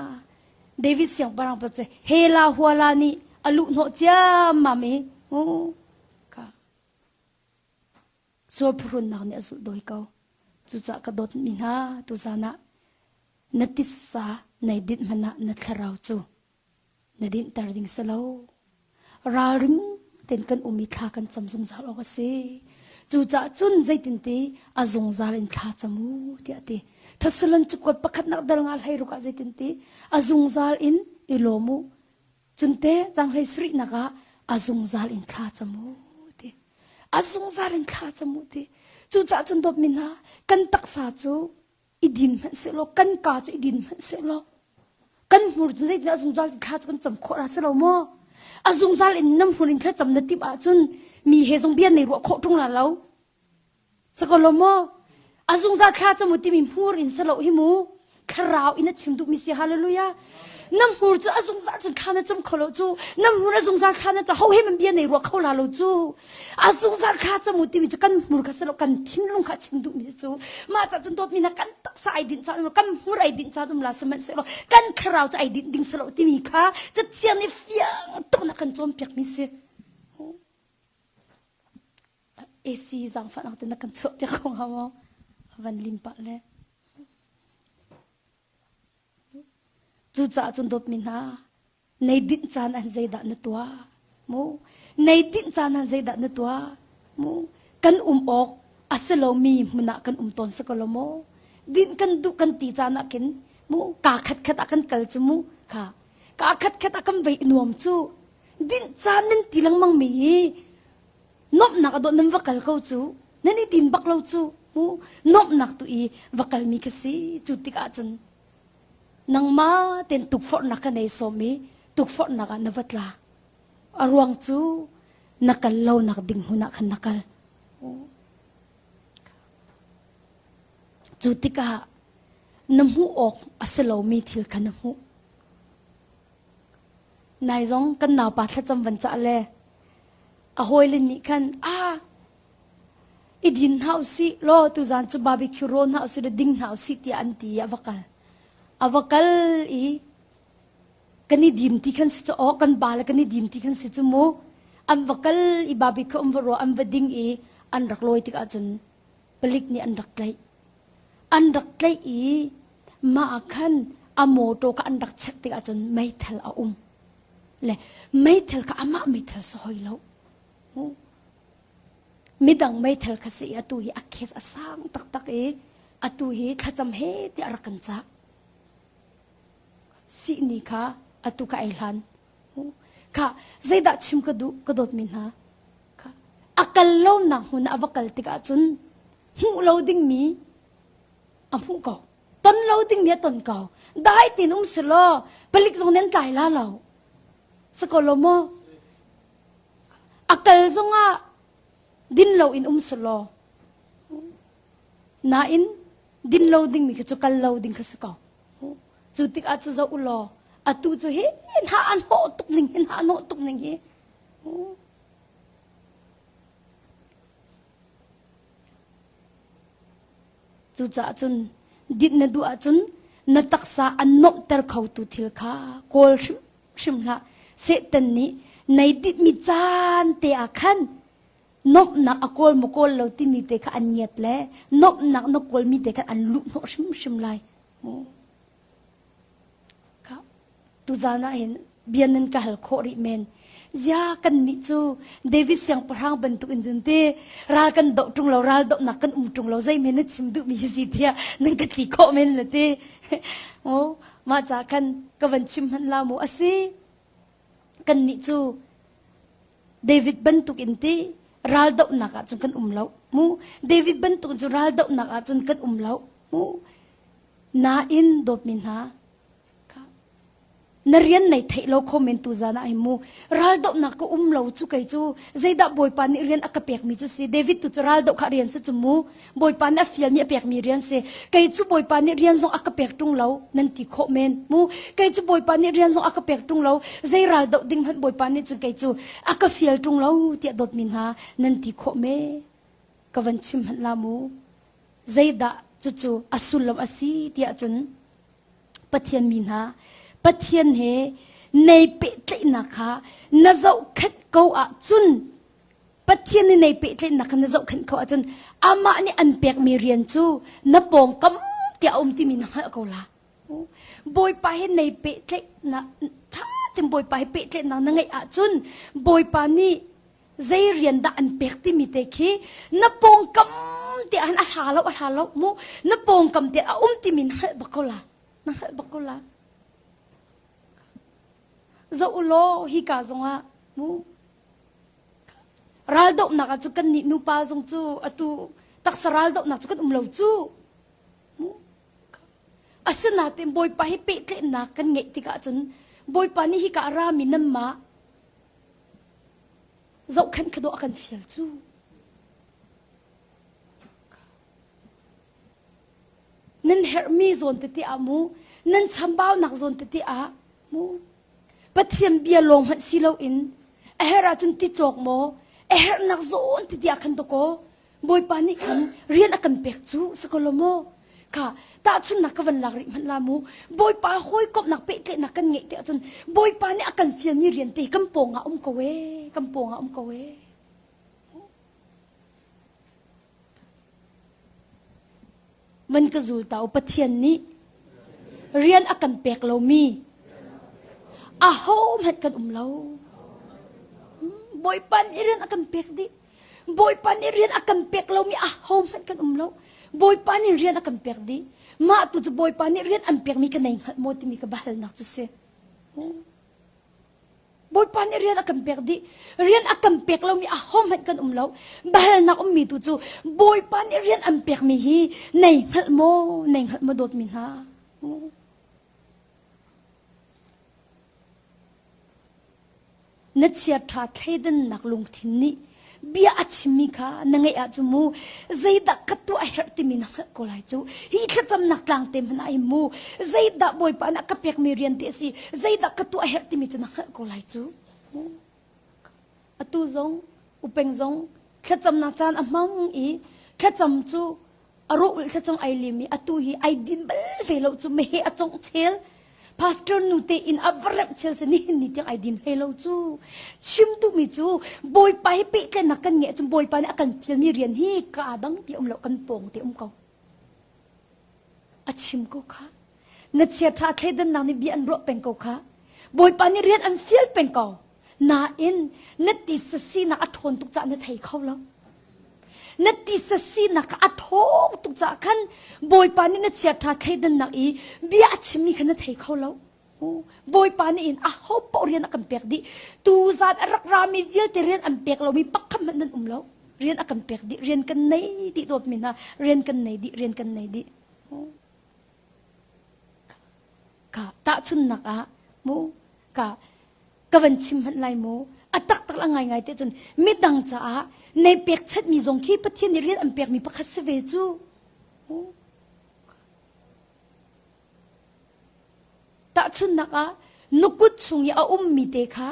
David siangpahrang pa cu Hela huala nih a luh hnawh ciammam i ka Sual phuhrunnak nih a zulh dawi ko. Cucaah ka dawtmi hna, tuzan ah na titsa nei dinh hmanh ah na thlarau cu na dinhter ding si lo. Ralring tein kan um i thla kan cam zungzal awk a si. Cucaah cun zeitinti a zungzal in thla cam u tiah a ti. Thessalon cakuat pakhatnak dal nga hlei ruk ah zeitinti a zungzal in i lawm u. Cunte canghlei sarihnak ah a zungzal in thla cam u ti. A zungzal in thla cam u ti. Cucaah cun dawtmi hna, kan taksa cu I din hmanh sehlaw kan ka cu i din hmanh sehlaw kan hmur cu zeitindah a zungzal cu thla cu kan cam khawh ra si lo maw? A zungzal in nam hmur in thlacam na timh ahcun mi he zong bia nei ruah khawh ṭung la lo. Sakolo maw? A zungzal thla cam u timi hmur in salo hi mu. Thlarau in a chim duhmi si hallelujah. Na hmur cu a zungzal cun thla na cam kho lo cu. Na hmur a zungzal thla na cam ho he man bia nei ruah kho la lo cu. A zungzal thla cam u timi cu kan hmur kha salo kan thinlung kha chim duhmi cu. Mah ca cun dawtmi na kan taksa ai dinh caan um kan hmur ai dinh caan um la sihmanhsehlaw kan thlarau cu ai dinh ding salo timi kha cathiang nih fiang tuk na kan cawnpiakmi si. AC zaangfahnak te na kan chuah piak ko hnga maw? A van lim pah le. Cucaah cun dawtmi hna, nei dinh caan an zeidah na tuah? Mu nei dinh caan an zeidah na tuah? Mu kan um awk a si lomi hmun ah kan um tawn si ko lo maw? Dinh kan duh kan ti caan ah khin mu kaa khatkhat ah kan kal cu mu kha kaa khatkhat ah kan vei i nuam cu dinh caan nan ti lengmang mi hi Nuamhnak a dawh nan va kal ko cu. Nan i din bak lo cu. Mu nuamhnak tu i va kalmi ka si. Cu tikah cun nangmah ten tukforhnak ka nei sawm i tukforhnak ah na va tla. A ruang cu na kal lonak ding hmun ah khan na kal. Cu tikah na hmuh awk a si lomi thil kha na hmuh. Nai zong kan naupa thlacam van cah le a hawile nih khan ah i din hna usih law tuzaan cu barbecue rawl hna usih le ding hna usih tiah an ti i a va kal. A va kal i kan i dim ti khan si cu aw kan ba le kan i dim ti khan si cu mu an va kal i barbecue an va ruah an va ding i an rak lawi tikah cun palik nih an rak tlaih. An rak tlaih i mah ah khan a mawṭaw kha an rak check tikah cun meithal a um. Le meithal kha amah meithal si hoi lo. Midang meithal kha si i atu hi a case a sang taktak i atu hi thlacam he tiah a rak kan cah. Sihni kha atu ka ei hlan. Kha zeidah chim ka duh ka dawtmi hna. Kha a kal lonak hmun ah a va kal tikah cun hmuh lo dingmi a hmuh ko. Ton lo dingmi a ton ko. Dai tein um selaw palik zong nih an tlai la lo. Si ko lo maw? A kal zongah din lo in um selaw. Nain din lo dingmi kha cu kal lo ding kha si ko. Cu tikah cu zoh u law atu cu hi hna an hawh tuk ning hi hna an hawh tuk ning hi. Cucaah cun dinh na duh ahcun na taksa an nuamhter khotu thil kha kawl hrimhrim hlah. Satan nih nei dinhmi caan te ah khan nuamhnak a kawl maw kawl lo timi te kha an ngiat le nuamhnak na kawlmi te khan an luhhnawh hrimhrim lai. Tuzaan ah hin bia nan ka hal khawh rih men. Zia kan nih cu David siangpahrang bantuk in cun ti ral kan doh ṭung lo ral dohnak kan um ṭung lo zei men na chim duhmi hi si tiah nan ka ti khawh men le ti. Oh, mah ca khan ka van chim hmanh la mu asi. Kan nih cu David bantuk in ti ral dohnak ah cun kan um lo mu. David bantuk cu ral dohnak ah cun kan um lo mu. Nain dawtmi hna na rian nei theih lo kho men tu zan ah hi mu ral dohnak ka um lo cu kei cu zeidah bawipa nih rian a ka pekmi cu si David tu cu ral doh kha rian si cu mu bawipa nih a fialmi a pekmi rian si kei cu bawipa nih rian zong a ka pek ṭung lo nan ti khawh men mu kei cu bawipa nih rian zong a ka pek ṭung lo zei ral doh ding hmanh bawipa nih cun kei cu a ka fial ṭung lo tiah dawtmi hna nan ti khawh me ka van chim hmanh la mu Zeidah cucu a sullam a si tiah cun Pathian mi hna Pathian he nei pehtlaihnak kha na zohkhenh ko ahcun Pathian nih nei pehtlaihnak kha na zohkhenh ko ahcun amah nih an pekmi rian cu na pawngkam tiah a um timi na hngalh ko la. Bawipa he nei pehtlaihnak ṭha tein Bawipa he pehtlaihnak na ngeih ahcun Bawipa nih zei rian dah an pek timi te khi na pawngkam te ah a hla lo a hla lo mu na pawngkam te a um timi na hngalh bak ko la na hngalh bak ko la zoh u law hi ka zongah mu raldohnak ah cu kan nih nupa zong cu atu taksa raldohnak cu kan um lo cu mu. Asinain Bawipa hi pehtlaihnak kan ngeih tikah cun Bawipa nih hika a rami nanmah zohkhenh kha dawh a kan fial cu. Nan herhmi zawn tete ah mu, nan chambaunak zawn tete ah mu, Pathian bia lawng hmanh si loin a herh ahcun ti cawk maw, a herhnak zawn tete ah khan dawkaw Bawipa nih khan rian a kan pek cu si ko lo maw? Kha tahchunnak ka van lak rih hmanh la mu. Bawipa hawikomhnak pehtlaihnak kan ngeih te ahcun Bawipa nih a kan fialmi rian te kan pawng ah um ko ee, kan pawng ah um ko ee. Van ka zul ta u Pathian nih rian a kan pek lomi ahohmanh kan um lo. Bawipa nih rian a kan pek dih. Bawipa nih rian a kan pek lomi ahohmanh kan um lo. Bawipa nih rian a kan pek dih. Mah tu cu Bawipa nih rian an pekmi ka nei hngalh maw timi ka bahalnak cu si. Bawipa nih rian a kan pek dih. Rian a kan pek lomi ahohmanh kan um lo. Bahalnak ummi tu cu Bawipa nih rian an pekmi hi nei hngalh maw, nei hngalh maw dawtmi hna. Na chiaṭha thleidannak lungthin nih bia a chimmi kha na ngeih ahcun mu zeidah ka tuah a herh timi na hngalh ko lai cu. Hi thlacamnak tlang te hmanh ah hin mu zeidah Bawipa nih a ka pekmi rian te a si, zeidah ka tuah a herh timi cu na hngalh ko lai cu. Atu zong upeng zong thlacamnak caan a hmang i thlacam cu a rawh ulh thlacam ai lim i atu hi ai din bal ve lo cu meheh a congh chel pastor nu te in a va remh chel se nihin ni tiang ai din hlei lo cu chim duhmi cu bawipa hi pehtlaihnak kan ngeih cun bawipa nih a kan fialmi rian hi ka dang ti um lo kan pawng te um ko a chim ko kha na chiaṭha thleidannak nih bia an ruah peng ko kha bawipa nih rian an fial peng ko Nain na tisa sinak a ṭhawn tuk caah na thei kho lo. Na tisa sinak a ṭhawng tuk caah khan Bawipa nih na chiaṭha thleidannak i bia a chimmi kha na thei kho lo. Bawipa nih in aho paoh rian a kan pek dih. Tuzan a rak rami vialte rian an pek lomi pakhat hmanh nan um lo. Rian a kan pek dih. Rian kan nei dih dawtmi hna. Rian kan nei dih. Rian kan nei dih. Ka tahchunnak ah mu ka ka van chim hmanh lai mu a taktak la ngaingai te cun midang caah nei pekchanhmi zong khi Pathian nih rian an pekmi pakhat si ve cu tahchunnak ah na kut chung i a ummi te kha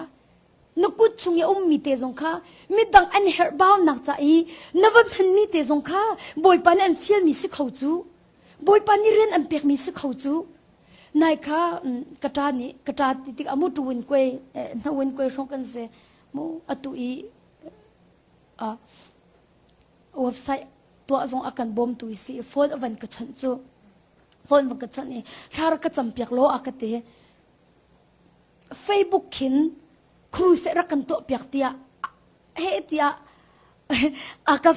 na kut chung i a ummi te zong kha midang an herh baunak ca i na va hmanmi te zong kha Bawipa nih an fialmi si kho cu Bawipa nih rian an pekmi si kho cu nai kha ka ṭa nih ka ṭa ti tik amu tu win kwe hna win kwe hrawng kan si mu atu i website tuah zong a kan bawmtu i si phone a van ka chawnh cu phone van ka chawnh i thla rak ka cam piak law a ka ti Facebook khin cruise rak kan tuah piak tiah he tiah a ka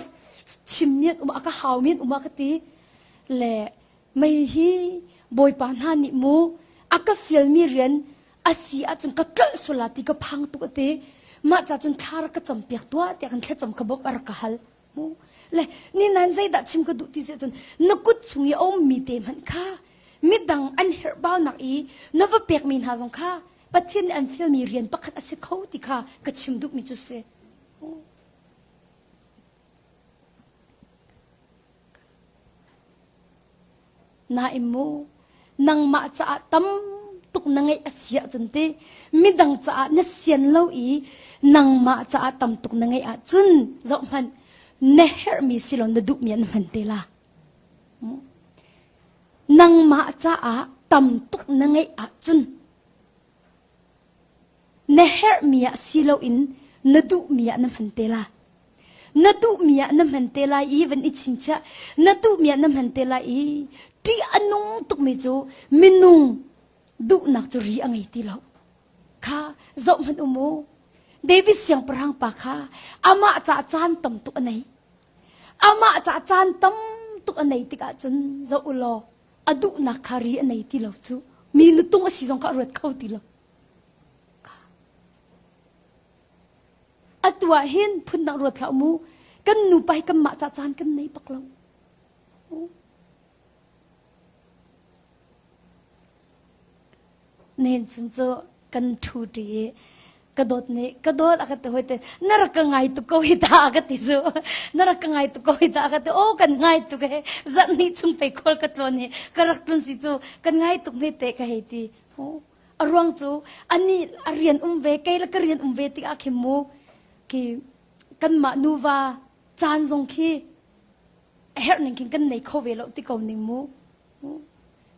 chim mian um a ka hau mian um a ka ti le mei hi bawipa hna nih mu a ka fialmi rian a si ahcun ka tlolh sual ti ka phang tuk ate mah ca cun thla rak ka cam piak tuah tiah kan thlacam kha bawmh a rak ka hal mu le ni nan zeidah chim ka duh ti si ahcun na kut chung i a ummi te hmanh kha midang an herhbaunak i na va pekmi hna zong kha Pathian nih an fialmi rian pakhat a si kho ti kha ka chim duhmi cu si. Nain mu, nangmah caah tam tuk na ngeih a si ahcun ti midang caah na sian lo i nangmah caah tam tuk na ngeih ahcun zohhmanh na herhmi si lo na duhmi an hman te la. Nangmah caah tam tuk na ngeih ahcun na herhmi ah si loin na duhmi ah na hman te la. Na duhmi ah na hman te lai i van i chinchiah. Na duhmi ah na hman te lai i ṭih a nung tukmi cu minung duhnak cu ri a ngei ti lo. Kha zoh hmanh u mu. David siangpahrang pa kha amah caah caan tam tuk a nei. Amah caah caan tam tuk a nei tikah cun zoh u law a duhnak kha ri a nei ti lo cu mi nutung a si zong kha a ruat kho ti lo. Atu ah hin phundang ruat hlah mu kan nupa hi kanmah ca caan kan nei bak lo. Nihin chun cu kan ṭhu ṭi i ka dawt nih ka dawt a ka ti hoi te na rak ka ngai tuk ko hi ta a ka ti cu na rak ka ngai tuk ko hi ta a ka ti aw kan ngai tuk he zarh hnih chung pei khual ka tlawn hi ka rak tlun si cu kan ngai tuk hme te ka hei ti a ruang cu ani a rian um ve kei le ka rian um ve tikah khin mu khi kanmah nuva caan zong khi a herh ning khin kan nei kho ve lo ti ko ning mu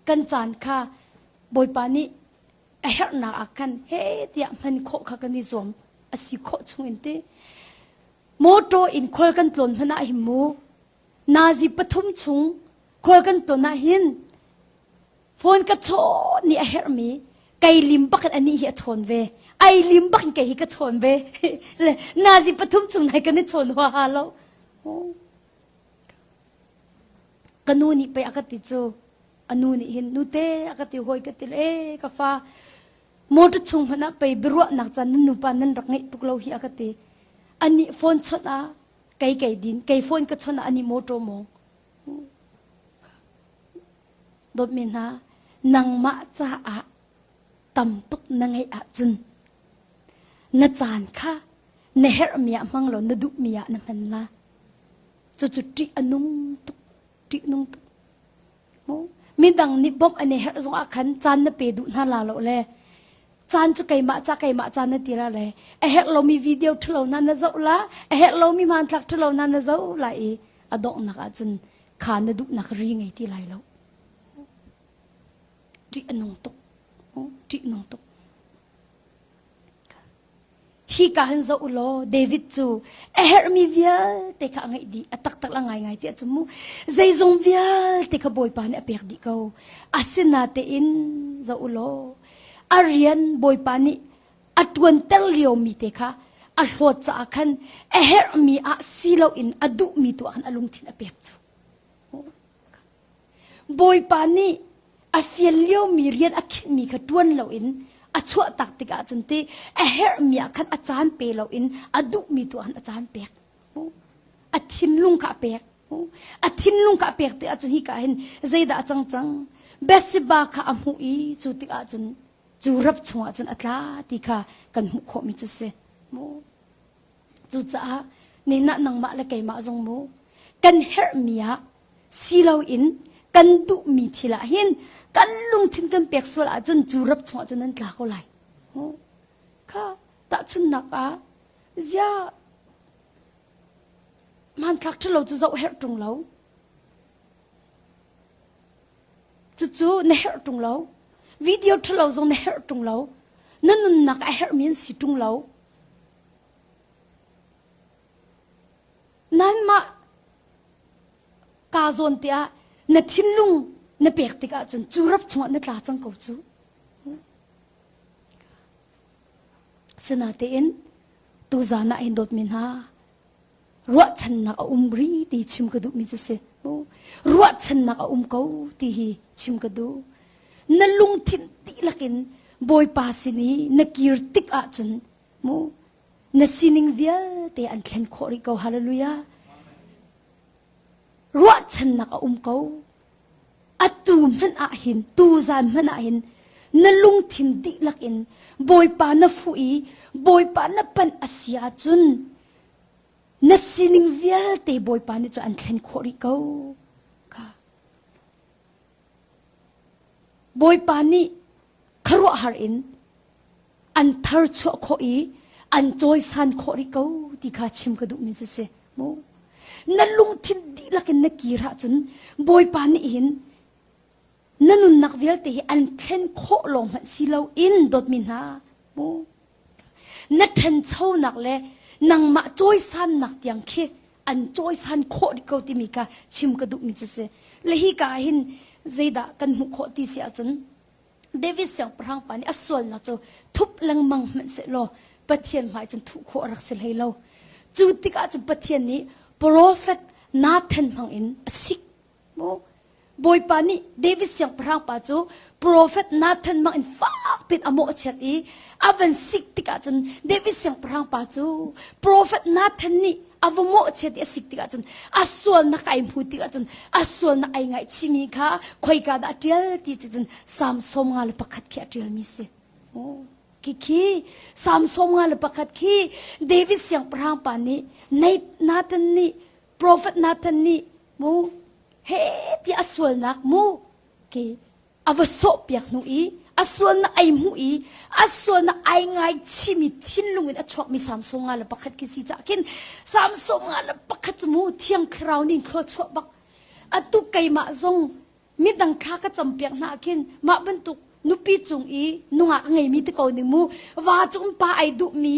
kan caan kha Bawipa nih a herhnak ah khan he tiah hman khawh kha kan i zuam a si khawh chung in ti motor in khual kan tlawn hmanh ah hin mu nazi pathum chung khual kan tlawn ah hin phone ka chawn nih a herhmi kei lim bak in anih hi a chawn ve ai lim bak in kei hi ka chawn ve le nazi pathum chung nai kan i chawn huaha lo ka nu nih pei a ka ti cu a nu nih hin nute a ka ti hawi ka ti le e ka fa motor chung hmanh ah pei biaruahnak caan nan nupa nan rak ngeih tuk lo hi a ka ti anih phone chawnh ah kei kei din kei phone ka chawnh ah anih motor mawng dawtmi hna nangmah caah tam tuk na ngeih ahcun na caan kha na herhmi ah hmang law na duhmi ah na hman la cucu ṭih a nung tuk ṭih nung tuk midang nih bawmh an i herh zong ah khan caan na pe duh hna la lo le caan cu keimah ca keimah ca na ti ra le a herh lomi video ṭhalo hna na zoh la a herh lomi hmanthlak ṭhalo hna na zoh la i a donghnak ah cun kha na duhnak ri ngei ti lai lo ṭih a nung tuk ṭih nung tuk Hi ka han zoh u law David cu a herhmi vialte kha a ngeih dih a taktak la ngaingai tiah cu mu zeizong vialte kha Bawipa nih a pek dih ko asinatein zoh u law a rian Bawipa nih a ṭuanter liomi te kha a hlawt caah khan a herhmi ah si loin a duhmi tu ah khan a lungthin a pek cu Bawipa nih a fial liomi rian a khinhmi kha ṭuan loin a chuah tak tikah cun ti a herhmi ah khan a caan pe loin a duhmi tu ah khan a caan pek. A thinlung kha a pek. A thinlung kha a pek tikah cun hika hin zeidah a cang cang? Bathsheba kha a hmuh i cu tikah cun cu rap chungah cun a tla ti kha kan hmuh khawhmi cu si. Cucaah nina nangmah le keimah zong mu kan herhmi ah si loin kan duhmi thil ah hin kan lungthin kan pek sual ahcun cu rap chungah cun nan tla ko lai. Kha tahchunhnak ah zia hmanthlak ṭhalo cu zoh herh ṭung lo. Cucu na herh ṭung lo. Video ṭhalo zong na herh ṭung lo. Na nunnak a herhmi an si ṭung lo. Nanmah kaa zawn tiah na thinlung na pek tikah cun cu rap chungah na tla cang ko cu. Sinatein tuzan ah hin dawtmi hna ruahchannak a um ri ti chim ka duhmi cu si. Ruahchannak a um ko ti hi chim ka duh. Na lungthin dihlak in Bawipa sin i na kir tik ahcun mu na sining vialte an thlen khawh rih ko hallelujah ruahchannak a um ko atu hmanh ah hin tu zan hmanh ah hin na lungthin dihlak in bawipa na fuh i bawipa na panh a si ahcun na sining vialte bawipa nih cu an thlen khawh rih ko kha bawipa nih khuaruahhar in an tharchuah khawh i an cawisan khawh rih ko ti kha chim ka duhmi cu si mu na lungthin dihlak in na kir ahcun bawipa nih hin na nunnak vialte hi an thlen khawh lawng hmanh si loin dawtmi hna mu na ṭhanchonak le nangmah cawisannak tiang khi an cawisan khawh rih ko timi kha chim ka duhmi cu si le hi ka ah hin zeidah kan hmuh khawh ti si ahcun David siangpahrang pa nih a sualnak cu thup lengmang hmanh sehlaw Pathian hmai cun thuh khawh a rak si hlei lo. Cu tikah cun Pathian nih profet Nathan hmang in a sik. Mu Bawipa nih David siangpahrang pa cu profet Nathan hmang in fak pin a mawhchiat i a van sik tikah cun David siangpahrang pa cu profet Nathan nih A va mawhchiat i a sik tikah cun a sualnak ai hmu tikah cun a sualnak ai ngaihchihmi kha khoika dah a ṭial ti cu cun Salm 51 khi a ṭialmi si. Khi Salm 51 khi David siangpahrang pa nih Nathan nih Prophet Nathan nih mu he ti a sualnak mu ki a va sawhpiak hnu i a sualnak ai hmuh i a sualnak ai ngaichimi thinlung in a chuakmi Salm 51 khi si cah khin Salm 51 cu mu Thiang Thlarau nih thluachuah bak atu keimah zong midang thla ka campiak hna khin mah bantuk nupi cung i nungak a ngeimi te ko ning mu va cung pa ai duhmi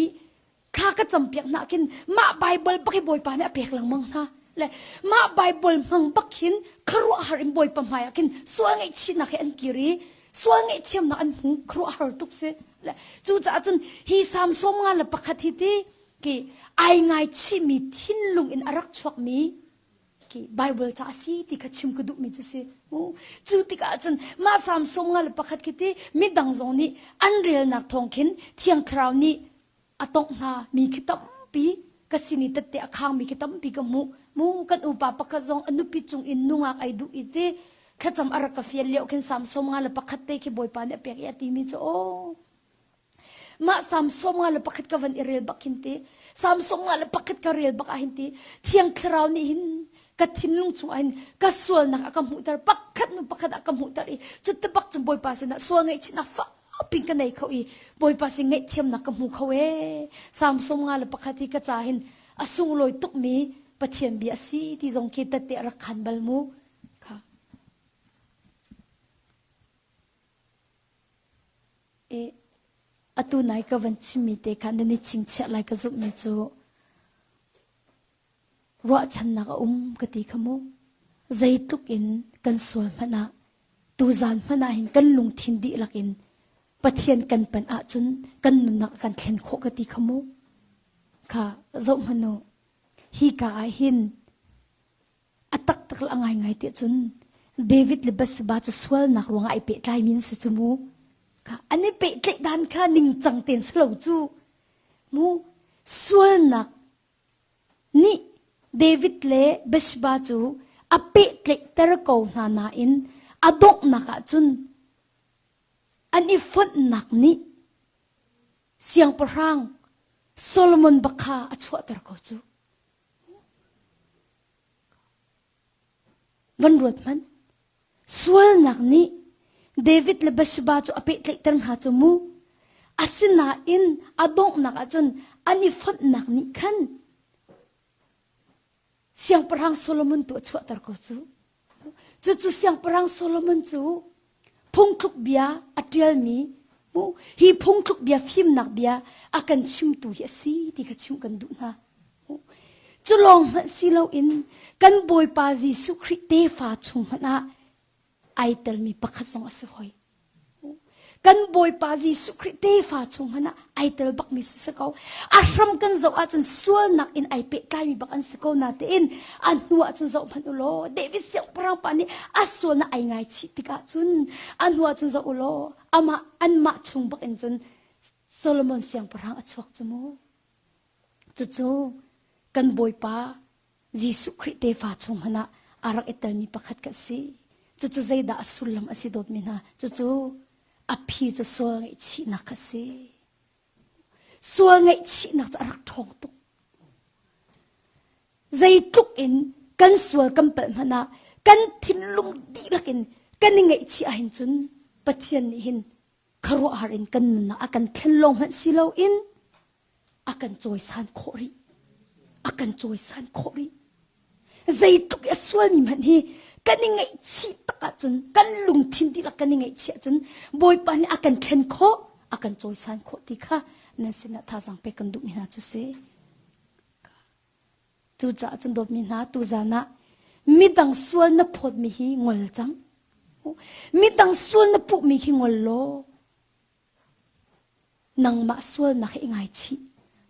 thla ka campiak hna khin mah Bible bak hi Bawipa nih a pek lengmang hna le mah Bible hmang bak hin khuaruahhar in Bawipa hmai ah khin sual ngaihchihnak he an kir i sual ngaihthiamnak an hmu khuaruahhar tuk si le cucaah cun hi Salm 51 hi ti ki ai ngaichihmi thinlung in a rak chuakmi ki Bible ca a si ti kha chim ka duhmi cu si cu tikah cun mah Salm 51 khi ti midang zong nih an relnak thawng khin Thiang Thlarau nih a tongh hna mi khi tampi ka sin i tette a khangmi khi tampi ka hmuh mu kan upa pakhat zong a nupi cung in nungak ai duh i ti thlacam a rak ka fial lio khin Salm 51 te khi Bawipa nih a pek i a timi cu aw mah Salm 51 ka van i rel bak hin ti Salm 51 ka rel bak ah hin ti Thiang Thlarau nih hin ka thinlung chung ah hin ka sualnak a ka hmuhter pakhat nu pakhat a ka hmuhter i cu te bak cun Bawipa sinah sual ngaihchihnak fak pin ka nei kho i Bawipa sin ngaihthiamnak ka hmu kho ee Salm 51 hi ka ca hin a sunglawi tukmi Pathian bia a si ti zong khi tette a rak khan bal mu kha e atu nai ka van chimmi te kha nan i chingchiah lai ka zumhmi cu ruahchannak a um ka ti kha mu zeitluk in kan sual hmanh ah tuzan hmanh ah hin kan lungthin dihlak in Pathian kan panh ahcun kan nunnak a kan thlen khawh ka ti kha mu kha zoh hmanh u hi ka ah hin a taktak le a ngaingai ti cun David le Bathsheba cu sualnak ruangah ai pehtlaimi an si cu mu kha an i pehtlaih dan kha ningcang tein si lo cu mu sualnak nih David le Bathsheba cu a pehtlaihter ko hna nain a donghnak ah cun an i fonhnak nih siangpahrang Solomon bak kha a chuahter ko cu. Van ruat hmanh. Sualnak nih David le Bathsheba cu a pehtlaihter hna cu mu. Asinain a donghnak ahcun an i fonhnak nih khan Siangpahrang Solomon tu a chuahter ko cu. Cucu Siangpahrang Solomon cu phungthluk bia a ṭialmi hi phungthluk bia fimnak bia a kan chimtu hi a si ti kha chimh kan duh hna. Cu lawng hmanh si loin kan Bawipa Jesuh Khrih tefa chung hmanh ah ai telmi pakhat zong a si hoi. Kan Bawipa Jesuh Khrih tefa chung hmanh ah ai tel bakmi si si ko. A hram kan zoh ahcun sualnak in ai pehtlaimi bak an si ko natein a hnu ahcun zoh hmanh u law David siangpahrang pa nih a sualnak ai ngaichih tikah cun a hnu ahcun zoh u law amah anmah chung bak in cun Solomon siangpahrang a chuak cu mu. Cucu kan Bawipa Jesuh Khrih tefa chung hmanh ah a rak i telmi pakhat ka si. Cucu zeidah a sullam a si dawtmi hna? Cucu a phi cu sual ngaihchihnak a si. Sual ngaihchihnak cu a rak ṭhawng tuk. Zeitluk in kan sual kan palh hmanh ah kan thinlung dihlak in kan i ngaihchih ahhin cun Pathian nih hin khuaruahhar in kan nunnak a kan thlen lawng hmanh si loin a kan cawisan khawh rih a kan cawisan khawh rih zeitluk i a sualmi hmanh hi kan i ngaihchih tak ahcun kan lungthin dihlak kan i ngaihchih ahcun Bawipa nih a kan thlen khawh a kan cawisan khawh ti kha nan sinah thazaang pek kan duhmi hna cu si cucaah cun dawtmi hna tuzan ah midang sual na phawtmi hi ngol cang midang sual na puhmi khi ngol law Nangmah sualnak hi i ngaichih.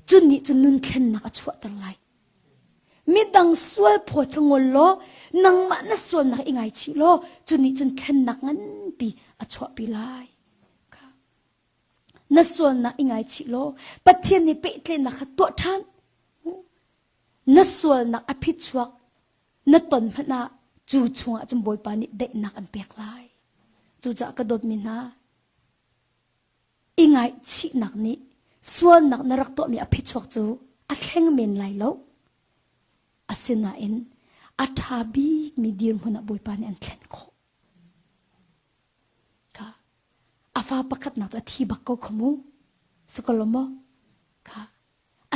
Cun nih cun nun thlennak a chuahter lai. Midang sual phawt kha ngol law nangmah na sualnak i ngaichih law cu nih cun thlennak nganpi a chuahpi lai. Na sualnak i ngaichih law Pathian nih pehtlaihnak kha tuah ṭhan. Na sualnak a phichuak na ton hmanh ah cu chungah cun Bawipa nih daihnak an pek lai. Cucaah ka dawtmi hna, i ngaihchihnak nih sualnak na rak tuahmi a phichuak cu a thleng men lai lo. Asinain a ṭha bikmi dirhmun ah Bawipa nih an thlen khawh. Kha a fa pakhatnak cu a thi bak ko kha mu. Sakolo maw? Kha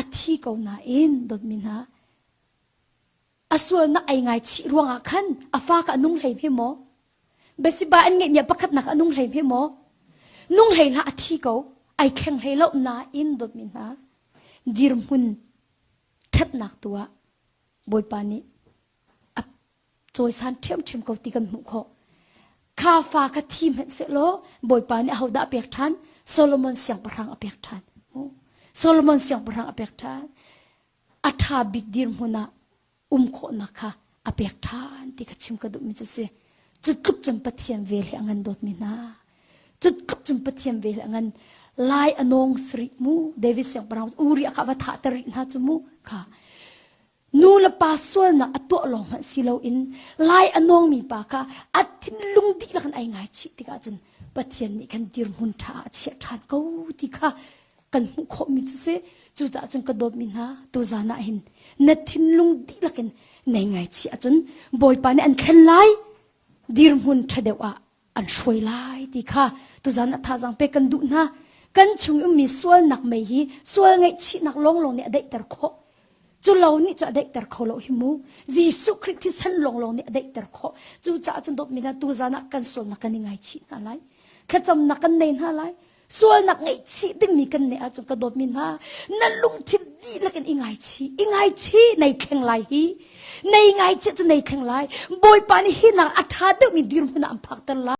a thi ko nain dawtmi hna a sualnak ai ngaichih ruangah khan a fa ka nung hlei hme maw? Basiba an ngeihmi ah pakhatnak a nung hlei hme maw? Nung hlei hlah a thi ko. Ai thleng hlei lo nain dawtmi hna dirhmun ṭhatnak tu ah Bawipa nih a cawisan ṭhiamṭhiam ko ti kan hmuh khawh. Kha fa kha thi hmanh sehlaw Bawipa nih ahodah a pek ṭhan? Solomon siangpahrang a pek ṭhan. Solomon siangpahrang a pek ṭhan. A ṭha bik dirhmun ah um khawhnak kha a pek ṭhan ti kha chim ka duhmi cu si. Cu tluk cun Pathian vel hi a ngan dawtmi hna. Cu tluk cun Pathian vel hi a ngan. Lai a nawng sarih mu David siangpahrang Uri a kha va thahter rih hna cu mu kha nu le pa sualnak a tuah lawng hmanh si loin lai a nawngmi pa kha a thinlung dihlak in ai ngaichih tikah cun Pathian nih khan dirhmun ṭha ah a chiah ṭhan ko ti kha kan hmuh khawhmi cu si. Cucaah cun ka dawtmi hna tuzan ah hin na thinlung dihlak in nei ngaichih ahcun Bawipa nih an thlen lai dirhmun ṭha deuh ah an hruai lai ti kha tuzan ah thazaang pek kan duh hna. Kan chung ummi sualnak mei hi sual ngaihchihnak lawnglawng nih a daihter khawh. Cu lo nih cu a daihter kho lo hi mu. Jesuh Khrih thisen lawnglawng nih a daihter khawh. Cucaah cun dawtmi hna tuzan ah kan sualnak kan i ngaichih hna lai. Thlacamnak kan nei hna lai. Sualnak ngaihchih dingmi kan neih ahcun ka dawtmi hna na lungthin dihlak in i ngaichih i ngaichih nei thleng lai hi nei ngaichih cu nei thleng lai Bawipa nih hi nak a ṭha deuhmi dirhmun ah an phakter lai.